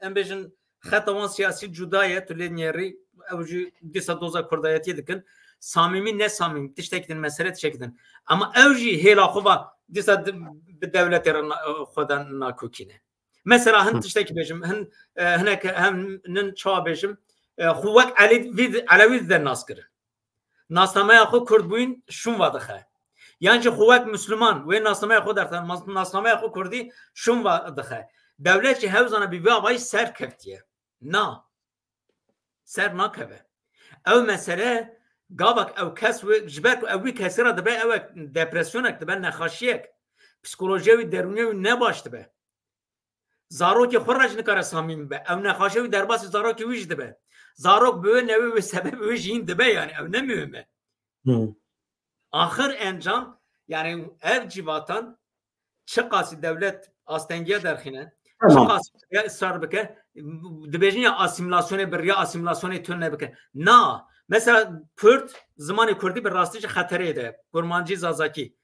em bêjin xeta wan siyasî cuda ye, tu lê niyerî, ew jî dîsa doza Kurdayetiyê dikin. Samîmî, ne samîmî, tiştekî din, mesele tiştekî din. Ama ew jî hêla xwe va dîsa di-, bi dewletê re na-, xwe de nakokîne. Mesela hin Hı. tiştekî bêjim, hin, e, hinek, hem nin çawa bêjim, e, xwe wek Elî vî, Elewî dide nas kirin. Nasnameya xwe Kurd bûyîn şûn va dixe. Yan jî xwe wek Misliman wê nasnameya xwe derxe, nas-, nasnameya xwe Kurdî şûn va dixe. Dewlet jî hewzana bi vî avayî ser keftiye. Na. Ser nakeve. Ew mesele gavak ew kes wê, ji ber ku ew wî kesî re dibe, ew ek depresyonek dibe, nexaşiyek. Psîkolojiyê wî, derûniyê wî ne baş dibe. Zarokê xwe re jî nikare samîm be. Ew nexaşe wî derbasî zarokê wî jî dibe. Zarok bi wê newê wê sebeb wê jî hîn dibe, yani ew ne muhim e. Hmm. Axir encam, yani ev civatan çiqasî dewlet astengiya derxîne, Tamam. çiqasî ya israr bike, dibêjin ya asîmîlasyonê bi riya asîmîlasyonê tune bike. Na, mesela Kurd zimanê Kurdî bi rastî jî xetereyê de, Kurmancî, Zazakî,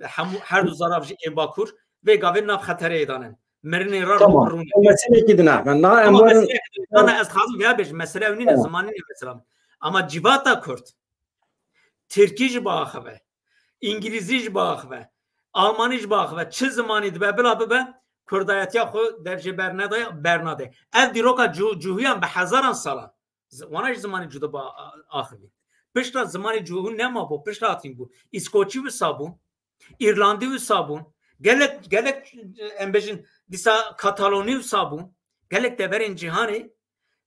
hemû, her du zarav jî ê Bakur, vê gavê nav xetereyê danin. Mirinê re Tamam. rû rûne. Ew meselekî din e. Na, em Ama werin mesele, na, na, ez dixwazim vêya bêjim, mesele ew nîne, Tamam. ziman nîne mesela. Ama civata Kurd, Tirkî jî biaxive, Îngilîzî jî biaxive, Almanî jî biaxive, çi zimanî dibe, bila bibe, Kurdayetiya xwe dev jê bernedaye, bernade. Ev dîroka cu-, cihûyan bi hezaran salan. Z-, wana jî zimanê cuda ba-, a-, axivî. Piştre zimanê cihû nema bû, piştre hatîn bû. Îskoçî wisa bûn, Îrlandî wisa bûn. Gelek, gelek, em bêjin, dîsa Katalonî wisa bûn. Gelek deverên cîhanê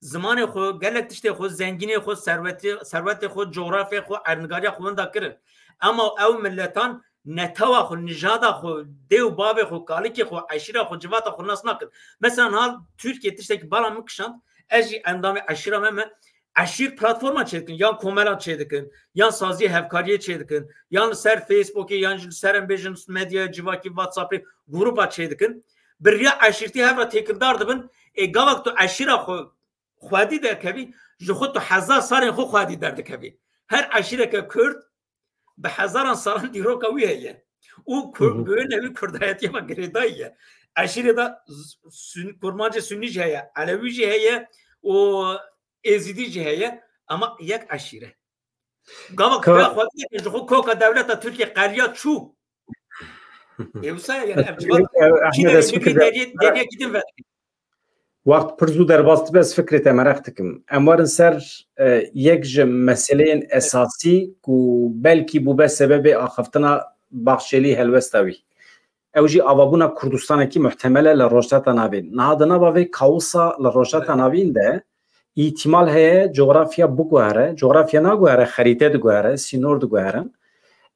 zimanê xwe, gelek tiştê xwe, zengînê xwe, serwetê, serwetê xwe, cografyê xwe, erdnigariya xwe winda kirin. Ema ew miletan netewa xwe, nijada xwe, dê û bavê xwe, kalikê xwe, eşîra xwe, civata xwe nas nakin. Mesela niha Tirkiye tiştekî bala min kişand, ez jî endamê eşîra me me, eşîr platforma çêdikin, yan komela çêdikin, yan saziyê hevkariyê çêdikin, yan li ser Facebookê, yan jî li ser em bêjin medyaya civakî, WhatsAppê, grupa çêdikin. Bi riya eşîrtî hev re têkildar dibin. Ê gavak tu eşîra xwe xwedî derkevî, ji xwe tu hezar salên xwe xwedî derdikevî. Her eşîreke Kurd bi hezaran salan dîroka wî heye. Û Kur-, Hı hı. bi wê newî Kurdayetiyê me girêdayî ye. Eşîrê de z-, Sün-, Kurmancê Sunnî jî heye, Elewî jî heye û Êzîdî jî heye, ama yek eşîre. Gava Ka- kira xwedî yeke ji xwe koka dewleta Tirkiye qeriya çû. Ê wisa ye, yani, ev civat Ehmed, kî ez derê fikir bigirî de- deriyê, deriyekî din vedikî. Wext pir zû derbas dibe, ez fikrê te meraq dikim. Em werin ser, e, yek ji meseleyên esasî ku belkî bûbe sebebê axiftina Baxçelî helwesta wî. Ew jî avabûna Kurdistanekî muhtemel e li Rojhilata Navîn. Niha di nava vê kaosa li Rojhilata Navîn de îhtimal heye cografya biguhere, cografya naguhere, xerîte diguhere, sînor diguherin.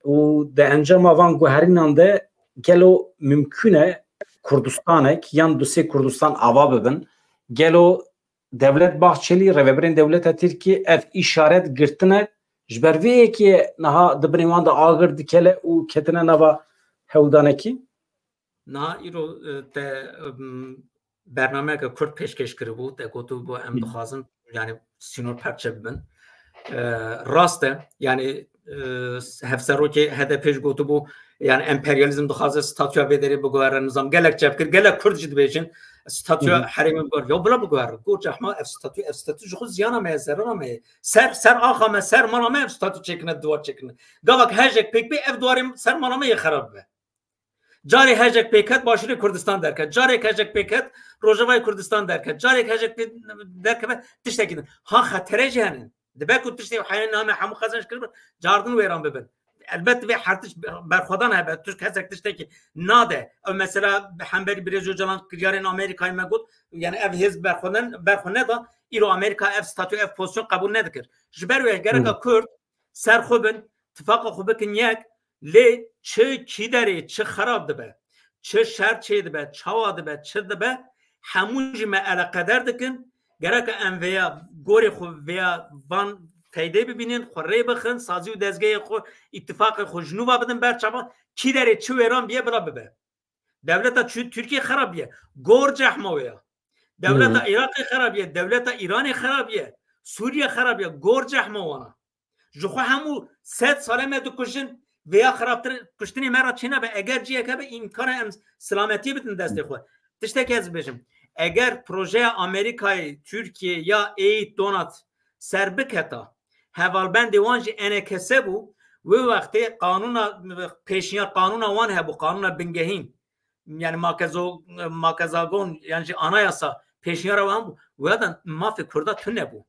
Û di encama van guherînan de gelo mimkûn e Kurdistanek yan du sê Kurdistan ava bibin? Gelo Devlet Bahçelî, rêvebirên dewleta Tirkiyê ev îşaret girtine, ji ber vê yekê niha di binê wan de agir dikele û ketine nava hewldanekî? Niha îro, e, te, em, bernameyeke kurt pêşkêş kiribû, te gotibû em Hı. dixwazin, yani, sînor pevçe bibin. E, rast e, yani, e, hevserokê H D P jî gotibû, yani, emperyalîzm dixwaze statûya vê derê biguhere nizam. Gelek çep kir, gelek Kurd jî dibêjin, statûya Hı hı. herêmê biguhere. Ya bila biguhere. Goça hema ev statû, ev statû ji xwe ziyana me ye, zerara me ye. Ser, ser axa me, ser mala me ev statû çêkine, diwar çêkine. Gavak hejek pêk bê, ev diwarê ser mala me yê xerab be. Carê hejek pêket Başûrê Kurdistan derket. Carê hejek pêket Rojavayê Kurdistan derket. Carê hejek pê-, derkeve tiştekî din. Ha xetere jî hene. Dibe ku tiştê heye name hemû qezenc kiribin, cardin wêran bibin. Elbet divê her tişt berxwedan hebe. Tu kesek tiştekî nade. Ew mesela bi hemberî Birêz Ocalan kiryarên Amerîkayê me got, yani ev hêz berxwe ne-, berxwe neda, îro Amerîka ev statû, ev pozisyon qebûl nedikir. Ji ber wê gereka Hı. Kurd ser xwe bin, tifaqa xwe bikin yek, lê çi kî derê, çi xerab dibe, çi şer çê dibe, çawa dibe, çi dibe, hemû jî me eleqeder dikin. Gereke em vêya gorê xwe vêya van feydê bibînin, xwe rê bixin, sazî û dezgehê xwe, îtifaqê xwe ji nû ve bidin ber çavan, kî derê çi wêran biye bila bibe. Dewleta çi-, Tirkiye xerab biye. Gor cehma wê ya. Dewleta Hmm. Iraqê xerab biye, dewleta Îranê xerab biye, Sûriye xerab biye. Gor cehma wana. Ji xwe hemû sed sale me dikujin, vêya xirabtir kuştinê me re çênabe. Eger cihek hebe, îmkana em silametiyê bidin destê xwe. Tiştekî ez bêjim. Eger projeya Amerîkayê, Tirkiye ya êyî Donat ser biketa, hevalbendê wan jî enekese bû, wê wextê qanûna, pêşniyar qanûna wan hebû, qanûna bingehîn. Yani makezo-, makezagon, yani jî anayasa pêşniyara wan bû. Wê de mafê Kurda tune bû.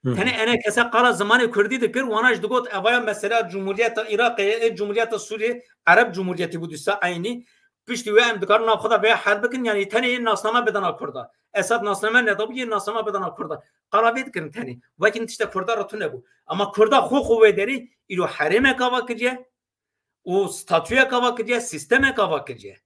Hı hı. Tenê enekese qala zimanê Kurdî dikir, wana jî digot, evaya mesela Cumhuriyeta Iraqê ye, ê Cumhuriyeta Sûriyê, Ereb Cumhuriyetî bû dîsa eynî. Piştî wê em dikarin nav xwe de vê her bikin, yani tenê yê nasname bidana Kurda. Esad nasname nedabû, yê nasname bidana Kurda. Qala vê dikirin tenê. Wekî tişte Kurda re tune bû. Ama Kurda xwe xwe wê derê îro herêmek ava kiriye û statuyek ava kiriye, sîstemek ava kiriye.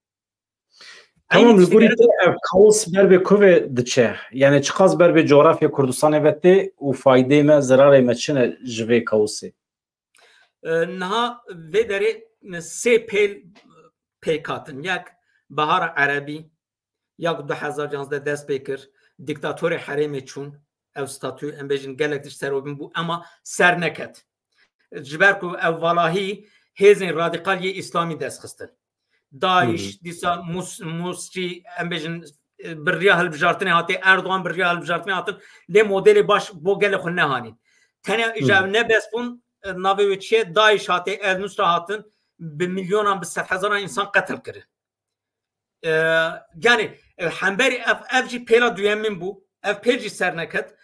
Tamam, li gorî te ev kaos ber bi ku ve diçe? Yani çiqas ber bi coğrafya Kurdistanê ve tê û faydê me, zerarê me çi ne ji vê kaosê? E, niha vê derê sê pêl pêk hatin. Yek, Bahara Erebî, ya ku du hezar yanzdeh dest pê kir, dîktatorê herêmê çûn, ev statû, em bêjin, gelek tişt serobîn bû, ema ser neket. Ji ber ku ew valahî hêzên radîkal yê îslamî dest xistin. DAIŞ, Hı hı. dîsa Mus-, Musçî, em bêjin, e, bi riya hilbijartinê hatê, Erdogan bi riya hilbijartinê hatin, lê modelê baş bo gelê xwe nehanîn. Tenê Hı. îja ew ne bes bûn, e, navê wê çi ye? DAIŞ hatê, El Nusra hatin, bi milyonan, bi sedhezaran însan qetil kirin. E, yani, e, hemberî ev, ev jî pêla duyemîn bû. Ev pêl jî ser neket.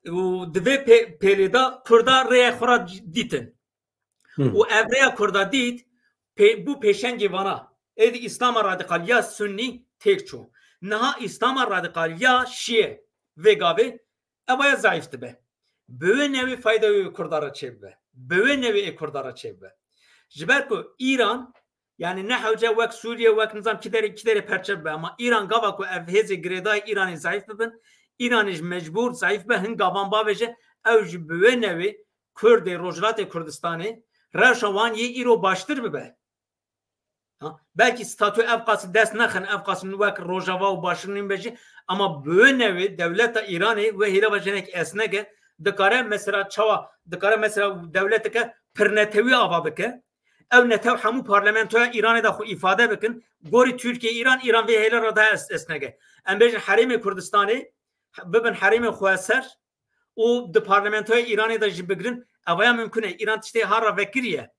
û di vê pê-, pêlê de Kurda rêya xwe ra dîtin. Hı. Û ev rêya Kurda dît, pê-, bû pêşengê vana. Êdî Îslama radîkal ya Sunnî têk çû. Niha Îslama radîkal ya Şîye vê gavê ev aya zayîf dibe. Bi wê newê fayda wê Kurda re çêbibe. Bi wê newê ê Kurda re çêbibe. Ji ber ku Îran, yani ne hewce wek Sûriye, wek nizam kiderê, kiderê perçe bibe. Ama Îran gava ku ev hêzê girêdayê Îranê zayîf bibin, Îranê ji mecbûr zayîf be, hin gavan bavêje, ew ji bi wê newê Kurdê Rojhilatê Kurdistanê rewşa wan yê îro baştir bibe. Ha, belkî statû ev qas dest nexin, ev qas wek Rojava û Başûr nîn be jî, ama bi wê newê dewleta Îranê wê hêlava jinek esnek e, dikare mesela çawa, dikare mesela dewleteke pirnetewî ava bike. Ew netew hemû parlamentoya Îranê de xwe îfade bikin. Gorî Tirkiye, Îran, Îran vê hêle re daha es-, esnek e. Em bêjin herêmê Kurdistanê bibin herêmê xweser û di parlamentoya Îranê de jî bigirin. Evaya mimkun e. Îran tiştê ha re vekiriye.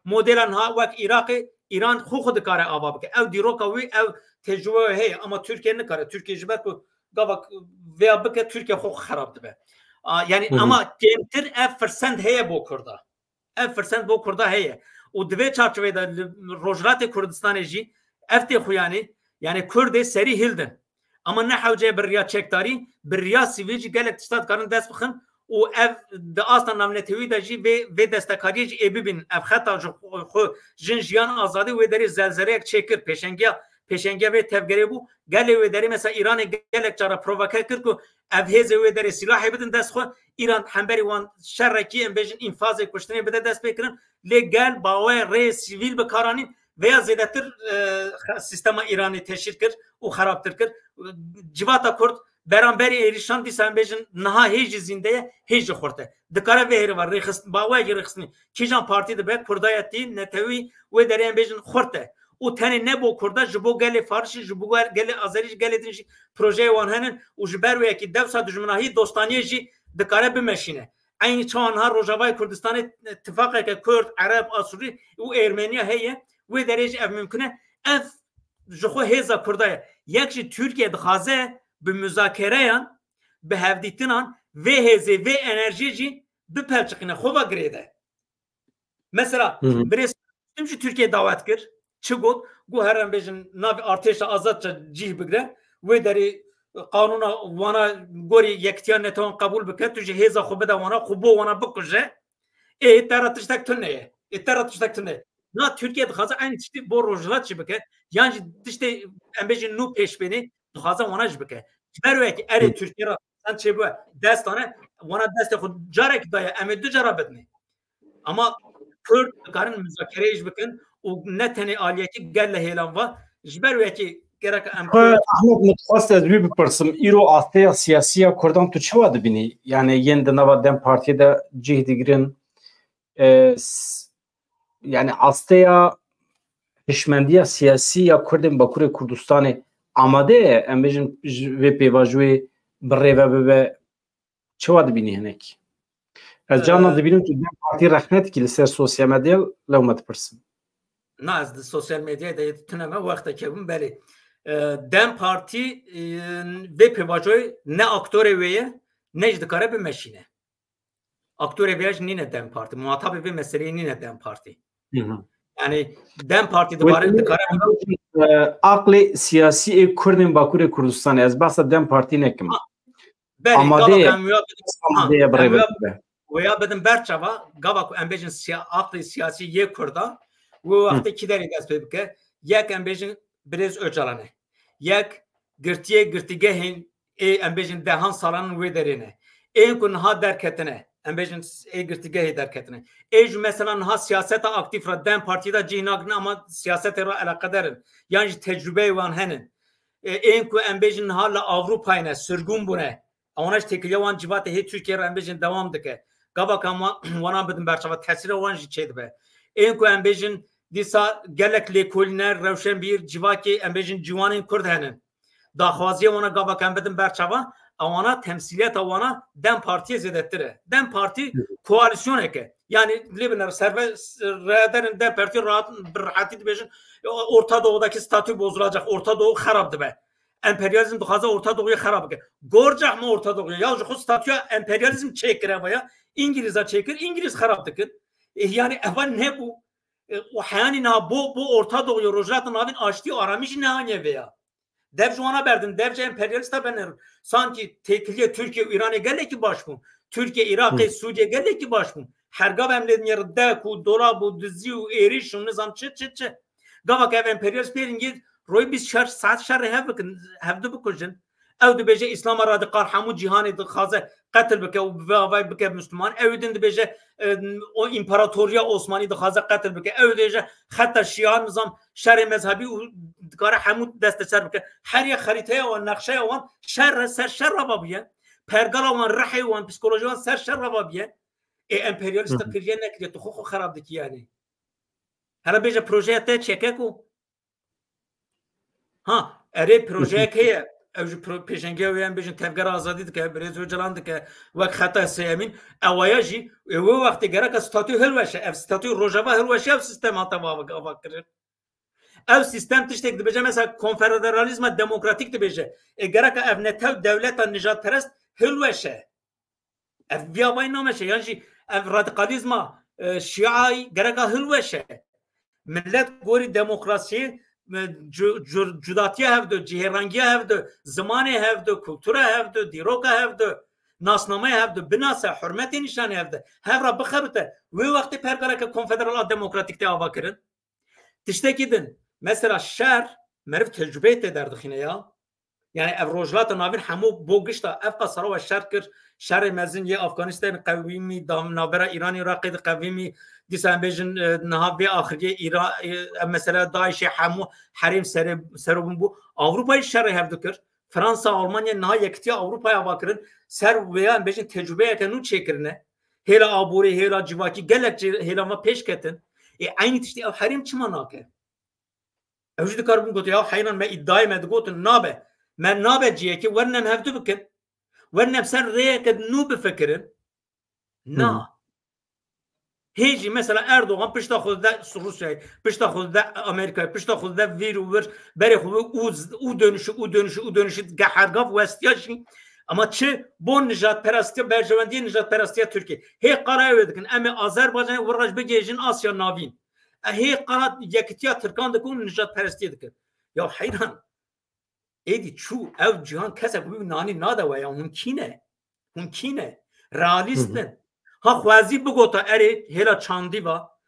Modela niha wek Iraqê, Îran xwe xwe dikare ava bike. Ew dîroka wî, ew tecrube wê heye, ama Tirkiye nikare. Tirkiye ji ber ku gava vêya bike, Tirkiye xwe xwe xerab dibe. A, yani Hı hı. ama kêmtir ev firsend heye bo Kurda. Ev firsend bo Kurda heye. Û di vê çarçovê de li Rojhilatê Kurdistanê jî ev tê xuyanî, yani Kurdê serî hildin. Ama ne hewce ye bi riya çekdarî, bi riya sivîl jî gelek tişta dikarin dest bixin û ev di asta navnetewî de jî vê, vê destekariyê jî ê bibînin. Ev xeta ji xwe, xwe jin jiyan azadî wê derê zelzeleyek çêkir. Pêşengiya, pêşengiya vê tevgerê bû. Gelê wê derê mesela Îranê gelek cara provoke kir ku ev hêzê wê derê sîlahê bidin dest xwe. Îran hemberî wan şerekî, em bêjin, înfazê kuştinê bide dest pê kirin. Lê gel bawe rê sivîl bi kar anîn. Veya zêdetir, e, xe-, sîstema Îranê teşhîr kir û xerabtir kir. Civata Kurd beramberî êrîşan dîsa em bêjin niha hê jî zînde ye, hê jî xurt e. Dikare vê hêrê ve rêxist-, baweyekî rêxistinî kîjan partî dibe, Kurdayetî, netewî, wê derê em bêjin xurt e. Û tenê ne bo Kurda, ji bo gelê Farişî, ji bo gel-, gelê Azerî jî, gelê din jî projeyê wan henin û ji ber wê yekî dewsa dijminahî dostaniyê jî dikare bimeşîne. Eynî çawa niha Rojavayê Kurdistanê tifaqeke Kurd, Ereb, Asûrî û Ermeniya heye, wê derê jî ev mimkun e. Ev ji xwe hêza Kurda ye. Yek jî Tirkiye dixwaze bi muzakereyan, bi hevdîtinan vê hêzê, vê enerjiyê jî bipelçiqîne, xwe ve girêde. Mesela, Hı hı. birêz tim jî Tirkiye dawet kir. Çi got? Got her em bêjin navê artêşa azad çe cih bigre. Wê derê qanûna wana gorî yekitiya netewan qebûl bike. Tu jî hêza xwe bide wana, xwe bo wana bikuje. Ê, te re tiştek tune ye. Ê, te re tiştek tune ye. Na Tirkiye dixwaze eynî tiştî bo Rojhilat jî bike. Yan jî tiştê em bêjin nû pêşbînî dixwaze wana jî bike. Ji ber wê yekê erê Hı. Tirkiye re sen çêbûye dest dane, wana destê xwe carek daye, em ê du cara bidinê. Ama Kurd dikarin muzakereyê jî bikin û ne tenê aliyekî gel li hêlan va. Ji ber wê yekê gerek em Xwe Kurd Ahmet, min dixwest ez wî bipirsim. Îro asteya siyasî ya Kurdan tu çawa dibînî? Yani yên di nava DEM Partiyê de cih digirin, e, s-, yani asteya hişmendiya siyasî ya Kurdên Bakurê Kurdistanê amade ye? Em bêjin ji vê pêvajoyê bi rê ve bibe, çawa dibînî hinek? Ez carna Ee, dibînim tu DEM Partî rexne dikî li ser sosyal medya, lewma dipirsim. Na, ez di sosyal medyayê de yê tune me wextekê bûm, belê. Ee, DEM Partî, e, vê pêvajoyê ne aktorê wê ye, ne jî dikare bimeşîne. Aktorê vê ya jî nîne DEM Partî, muhatabê vê meseleyê nîne DEM Partî. Hı hı. Yani DEM Partî Wê dibare, dikare e, aqlê siyasî ê Kurdên Bakurê Kurdistanê, ez behsa DEM Partî nekim. Ha, belê, Amade gava ye. Em wê ya bidin, Amade ha, ye bi em wê ya, rêvebibe. Wê ya bidin berçava, gava ku em bêjin siya-, aqlê siyasî yê Kurda, wê Hı. wextê kî derê dest pê bike, yek em bêjin Birêz Ocalan e. Yek girtiyê girtîgehên ê, em bêjin, dehan salan wê derê ne. Ên ku niha derketine, em bêjin, ê girtîgehê derketine. Ê jî mesela niha siyaseta aktîf re DEM Partî de cih nagrin ama siyasetê re eleqeder in. Yan jî tecrûbeyê wan henin. E, ên ku em bêjin niha li Ewropayê ne, sirgûn bûne. Ewana jî têkiliya wan civatê hê Tirkiye re em bêjin dewam dike. Gava ka wan, wana bidin berçava tesîra wan jî çêdibe. Ên ku em bêjin dîsa gelek lêkolîner, rewşenbîr, civakê em bêjin ciwanên Kurd henin. Daxwaziya wana gava ka em bidin berçava, ewana temsîliyeta wana DEM Partiyê zêdetir e. DEM Partî Hı hı. koalîsyonek e. Yani lê binêre serve rêderên DEM Partî rahat, bi rehetî dibêjin, Orta Doğu'daki statü bozulacak, Orta Doğu xerab dibe. Emperyalizm dixwaze Orta Doğuya xerab bike. Gorcah me Orta Doğuya. Ya ji xwe statüya emperyalizm çêkir eva ya. Îngilîza çêkir, Îngilîz xerab dikir. E, yani eva nebû. E, û heyanî niha bo, bo Orta Doğuya, Rojhilata Navîn aştî û aramî jî nehaniye vê ya. Dev ji wana berdin, dev ji emperyalista venerin. Sankî têkiliyê Tirkiye û Îranê gelekî baş bûn. Tirkiye, Iraqê, Hı. Sûriye gelekî baş bûn. Her gav em lê dinêrin dek û dolab û dizî û êrîş û nizam çi, çi, çi. Gava ke ev emperyalist pêrin yê royê bîst çar saet şerê hev bikin, hevdu bikujin. Ew dibêje Îslama radikal hemû cîhanê dixwaze qetil bike û bi vê avayî bike Müslüman. Ew din dibêje, e, o împaratoriya Osmanî dixwaze qetil bike. Ew dibêje xeta şîa nizam şerê mezhebî û dikare hemû desteser bike. Her yek xerîteya wan, nexşeya wan şer re ser şer re ve bûye. Pergala wan, rihê wan, psîkolojiya wan ser şer re ve bûye. Ê emperyalîst Hı hı. kiriye nekiriye, tu xwe xwe xerab dikî yani. Hele bêje projeya te çekek û Ha, erê projeyek heye. Ew ji pro-, pêşengiya wê em bêjin Tevgera Azadî dike, Birêz Ocalan dike, wek xeta sêyemîn. Ewaya jî, ê, wê wextê gereka statû hilweşe. Ev statû Rojava hilweşe, ev sîstem hate ava, ava kirin. Ev sîstem tiştek dibêje, mesela konfederalîzma demokratîk dibêje. Ê, gereka ev netew dewleta nijadperest hilweşe. Ev vî avayî nameşe, yan jî ev radikalîzma, e, şîayî gereka hilweşe. Millet gorî demokrasiyê, e, cu-, cu-, cudatiya hevdo, cihêrangiya hevdo, zimanê hevdo, kultura hevdo, dîroka hevdo, nasnameya hevdo, binase, hurmetê nîşanê hevdo. Hev ra bixebite. Wê wextê pergaleke konfederal a demokratîk tê ava kirin. Tiştekî din, mesela şer, meriv tecrubeyê tê derdixîne ya. Yani ev Rojhilata Navîn hemû bo gişta ev qas sera we şer kir, şerê mezin yê Afganistanê qewîmî, da navbera Îranê Iraqê de qewîmî, dîsa em bêjin, e, niha vê axiriyê Îra-, e, ev mesela DAIŞê hemû herêm serê-, serobûn bû. Ewropayê şerê hev dikir. Fransa, Almanya niha yekitiya Ewropayê ava kirin. Ser vêya em bêjin tecrubeyeke nû çêkirine. Hêla aborî, hêla civakî gelek cê-, hêla me pêş ketin. Ê, eynî tiştî ew herêm çima nake? Ew jî dikaribûn gotin, ya heyran me îdayê me digotin, nabe. Me nabe ciyekê, werin em hevdu bikin. Werin em ser rêyeke nû bifikirin. Na. Hı hı. Hê jî mesela Erdogan pişta xwe de Rûsyayê, pişta xwe de Amerîkayê, pişta xwe de vîr û vir, berê xwe û, û dönüşü, û dönüşü, û dönüşü dike hergav westiya jî. Ama çi bo nijadperestiya, berjewendiyê nijadperestiya Tirkiye. Hê qala ew ê dikin, em ê Azerbaycanê wir re jî bigihêjin Asya Navîn. E, hê qala yekitiya Tirkan dikin û nijadperestiyê dikin. Ya heyran. Êdî çû ev cihan kesek wî nanî nade we ya, hûn kî ne? Hûn kî ne? Realîst Hı hı. in. Ha xwezî bigota erê hêla çandî va,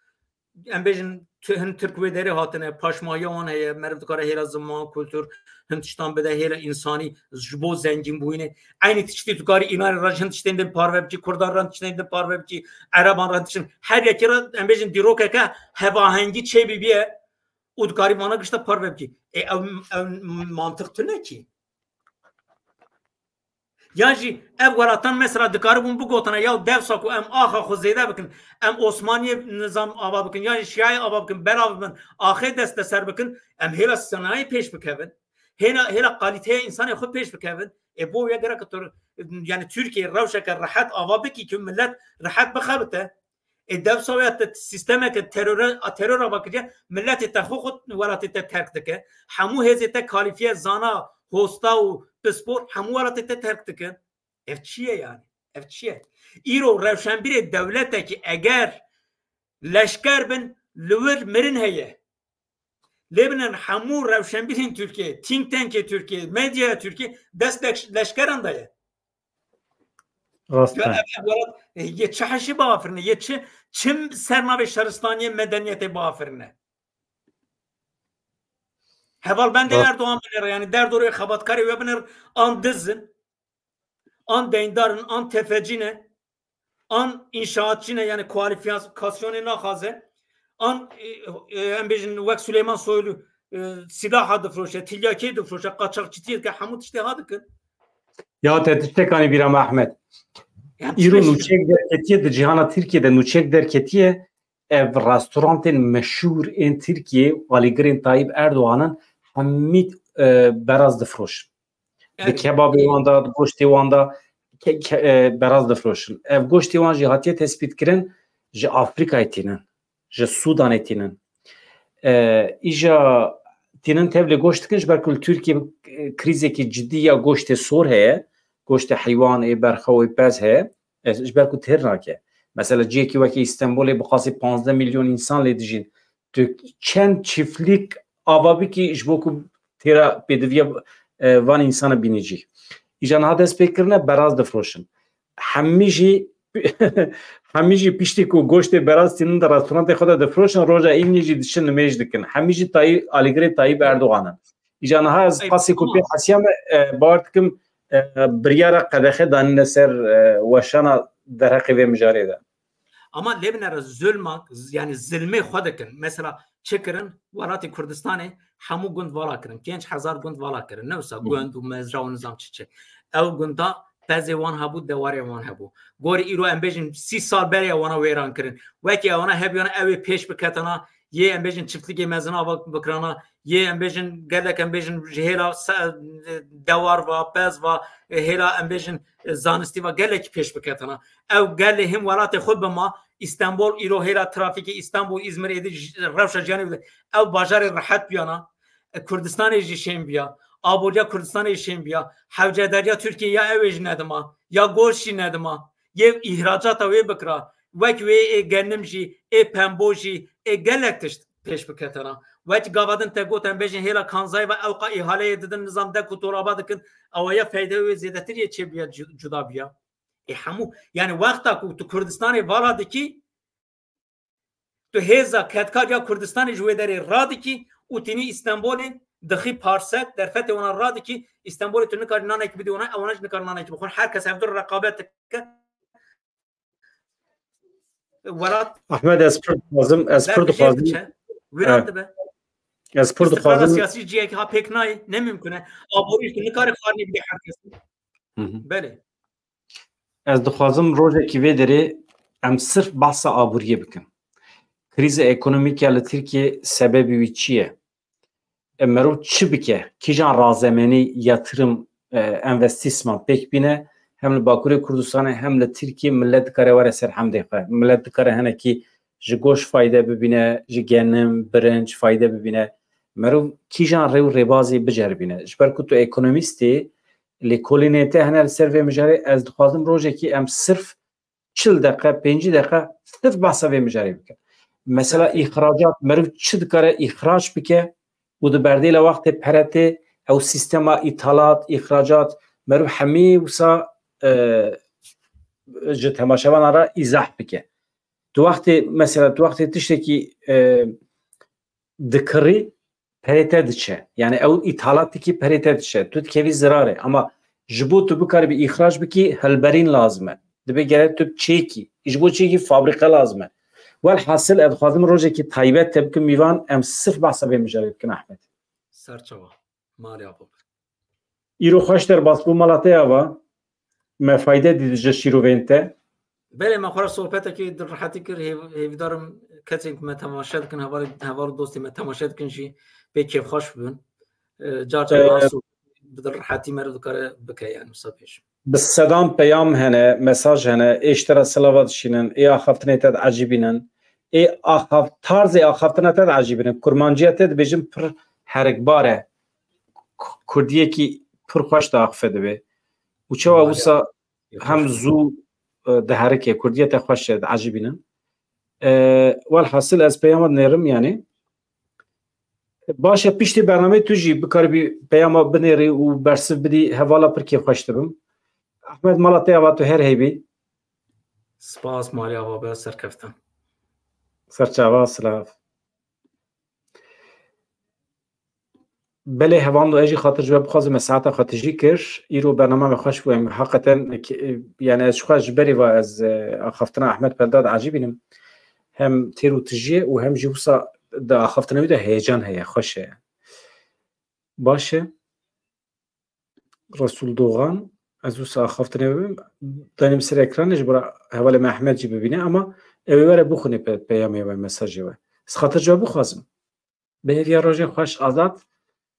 em bêjin tu-, hin Tirk wê derê hatine, paşmahiya wan heye, meriv dikare hêla ziman, kultur, hin tiştan bide, hêla însanî ji bo zengînbûyînê. Eynî tiştî tu karî Îranê re ji hin tiştên din parve bikî, Kurdan re tiştên din parve bikî, Ereban re tiştên. Her yekê re em bêjin dîrokeke hevahengî çêbîbiye û dikarî vana gişta parve bikî. Ê ew, ew mantiq tune kî. Yan jî ev welatan mesela dikaribûn bigotine, ya dewsa ku em axa xwe zêde bikin, em Osmaniyê nizam ava bikin, yan jî Şiyayê ava bikin, belav bin, axê desteser bikin, em hêla sanayê pêş bikevin. Hêla, hêla kalîteya însanê xwe pêş bikevin. Ê bo ya gerek tu, yani Tirkiye rewşeke rehet ava bikî ku millet rehet bixebite. Ê dewsa wê te sîstemeke terore, a teror ava kiriye, milletê te xwe xwe welatê te terk dike. Hemû hêzê te kalîfiye, zana, hosta û pispor hemû welatê te terk dikin. Ev çi ye yani? Ev çi ye? Îro rewşenbîrê dewletekî eger leşker bin, li wir mirin heye. Lê binin hemû rewşenbîrên Tirkiye, think tankê Tirkiye, medyaya Tirkiye dest leş-, leşkeran de ye. Rast Ya e. ev, ev welat, e, yê çi heşî biafirine, yê çi, çi ser navê şaristaniyê medeniyetê biafirine. Heval bendê Rast. Erdogan binêre, yani derdorê xebatkarê we binêre, an dizin, an deyndarin, an tefecî ne, an înşaatçî ne, yani kualîfikasyonê naxwaze, an, e, e, em bêjin wek Süleyman Soylu, e, silaha difroşe, tilyakê difroşe, qaçaxçîtiyê dike, hemû tiştê ha dikin. Ya te tiştekanî bîra me Ehmed. Ya Îro tiştê nûçek derketiye di cîhana Tirkiye de nûçek derketiye, ev restorantên meşhûr ên Tirkiye, alîgirên Tayyip Erdoganin hemî, e, beraz difroşin. Di Evet. kebabê wan de, di goştê wan de ke-, ke-, e, beraz difroşin. Ev goştê wan jî hatiye tespîtkirin ji Afrîkayê tînin, ji Sûdanê tînin. E, îja tînin tev lê goşt dikin, ji ber ku li Tirkiyê, e, krîzekî cidî ya goştê sor heye, goştê heywan ê berxew ê pez heye, e, ji ber ku têr nake. Mesela ciyekî wekî Îstenbolê bi qasî panzdeh milyon însan lê dijîn. Tu çend çiftlik ava bikî ji bo ku têra pêdiviya, e, van însana bînî cî. Îja niha dest pê kirine, beraz difroşin. Hemî jî hemî jî piştî ku goştê beraz tînin di restorantê xwe de difroşin, roja înî jî diçin nimêj dikin. Hemî jî Tayyîp, alîgirê Tayyîp Erdogan in. Îja niha ez qasî ku pê hesiya me, e, bawer dikim, e, biryara qedexe danîne ser, e, weşana derheqê vê mijarê de. Ama lê binere zulma, z-, yani zilmê xwe dikin. Mesela çi kirin? Welatê Kurdistanê hemû gund vala kirin. Pênc hezar gund vala kirin. Ne wisa gund û mezra û nizam çi çi. Ew gunda pezê wan hebû, dewarê wan hebû. Gorî îro em bêjin sî sal berê wana wêran kirin. Wekî ewana hebiyana ew ê pêş biketana, yê em bêjin çiftlikê mezin ava bikirana, yê em bêjin gelek em bêjin ji hêla se-, dewar va, pez va, hêla em bêjin zanistî va gelekî pêş biketana. Ew gelê him welatê xwe bima, Îstanbul îro hêla trafîkê Îstanbul, Îzmir êdî ji-, rewşa jiyanê bide. Ew bajarê rehet biyana, e, Kurdistanê jî şên biya, aboriya Kurdistanê jî şên biya, hewcedariya Tirkiyê ya ew ê jî nedima, ya goş jî nedima, yê îhracata wê bikira, wek wê ê genim jî, ê pembo jî, ê gelek tişt pêş biketena. Wek gava din te got em bêjin hêla kanzayê ve ewqa îhaleyê didin nizam dek û toraba dikin, ewa ya feyde wê zêdetir yê çêbiya cu-, cuda biya. Ê hemû, yani wexta ku tu Kurdistanê vala dikî, tu hêza kedkar ya Kurdistanê ji wê derê radikî û tînî Îstenbolê dixî parset, derfetê wana radikî, Îstenbolê tu nikarî nanekî bidî wana, ewana jî nikar nanekî bixwin. Her kes hevdû reqabet dike. Welat Ahmed, ez pir dixwazim, ez pir berfê jêr dixwazim. Diçe, wîran Evet. dibe. Ez pir Îstiqrara dixwazim. Siyasî cihekî ha pêk nayê, ne mimkun e. Aborî tu nikarî xwarinê bidî her kes. Hı hı. Belê. Ez dixwazim rojekî vê derê em sirf behsa aboriyê bikin. Krîza ekonomîk ya li Tirkiyê sebebî wî çi ye? E, merov çi bike? Kîjan razemenî yatırım, e, envestîsman pêk bîne? Hem li Bakurê Kurdistanê hem li Tirkiyê millet dikare were ser hemdê xwe. Millet dikare hinekî ji goş fayde bibîne, ji genim, birinc fayde bibîne. Merov kîjan rê û rêbazê biceribîne? Ji ber ku tu ekonomîst î, lêkolînê te hene li ser vê mijarê, ez dixwazim rojekî em sirf çil deqe, pêncî deqe sirf behsa vê mijarê bike. Mesela îxracat, meriv çi dikare îxrac bike û di berdêla wextê pere tê, ew sîstema îthalat, îxracat, meriv hemî wisa, e, ji temaşevanan re îzah bike. Tu wextê, mesela tu wextê tiştekî, e, dikirî, perê te diçe. Yani ew îthalat dikî, perê te diçe. Tu dikevî zirarê. Ama ji bo tu bikaribî îxrac bikî, hilberîn lazim e. Dibe gere tu çêkî. Ji bo çêkî fabrîqe lazim e. Welhasil, ez dixwazim rojekî taybet te bikim mîvan, em sirf behsa vê mijarê bikin, Ahmet. Serçava. Malê ava. Îro xweş derbas bû, mala te ava. Me fayde dî ji şîrovên te. Belê, me xwe re sohbetekî di rehetî kir. Hêv-, hêvîdarim kesên ku me temaşe dikin, hevalê, heval û dostê me temaşe dikin jî pê kêfxweş bibin. E, car car E, niha sohbet bi rehetî meriv dikare bike, yani, wisa bêjim. Bi sedan peyam hene, mesaj hene, ê ji te re silava dişînin, ê axaftinê te diecibînin, ê axaf-, tarzê axaftina te diecibînin. Kurmanciya te dibêjin pir herikbar e. K-, kurdiyekî pir xweş diaxife divê. Û çawa Mala wisa hem zû, e, diherike, kurdiya te xweş e, diecibînin. E, welhasil ez peyama dinêrim, yani. Baş e, piştî bernameyê tu jî bikaribî peyama binêrî û bersiv bidî, hevala pir kêfxweş dibim. Ehmed, mala te ava, tu her heybî. Spas, malê ava be, serkeftin. Serçava, silav. Belê, hevando, ez jî xatir ji we bixwazim, me saeta xwe tijî kir. Îro bernama me xweş bû, em heqeten, yani ez ji xwe ji berî ve ez, e, axaftina Ehmed Pelda diecibînim. Hem têr û tijî ye û hem jî wisa di axaftina wî de heyecan heye, xweş e. Baş e. Resûl Dogan, ez wisa axaftinê bibim, danîm ser ekranê ji bo hevalê me Ehmed jî bibîne, ama ew ê were bixwîne pe-, peyamê we, mesajê we. Ez xatir ji we bixwazim. Bi hêviya rojên xweş, azad,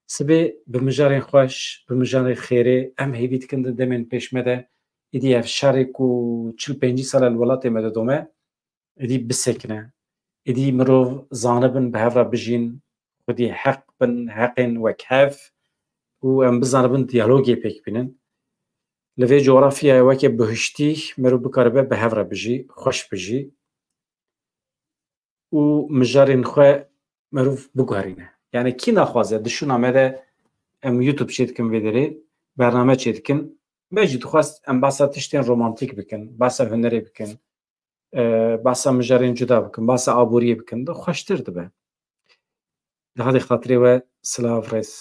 sibê bi mijarên xweş, bi mijarên xêrê, em hêvî dikin di demên pêş me de, êdî ev şerê ku çil pêncî sal e li welatê me didome, êdî bisekine. Êdî mirov zanibin bi hev re bijîn, xwedî heq bin, heqên wek hev û em bizanibin diyalogê pêk bînin. Li vê coğrafyayê weke bihiştî merû bikaribe bi hev re bijî, xweş bijî û mijarên xwe merûv biguherîne. Yani kî naxwaze di şûna me de em YouTube çêdikin vê derê, bername çêdikin. Me jî dixwest em basa tiştên romantîk bikin, basa hunerê bikin, e, basa mijarên cuda bikin, basa aboriyê bikin, de xweştir dibe. Di hadê xatirê we silav rêz.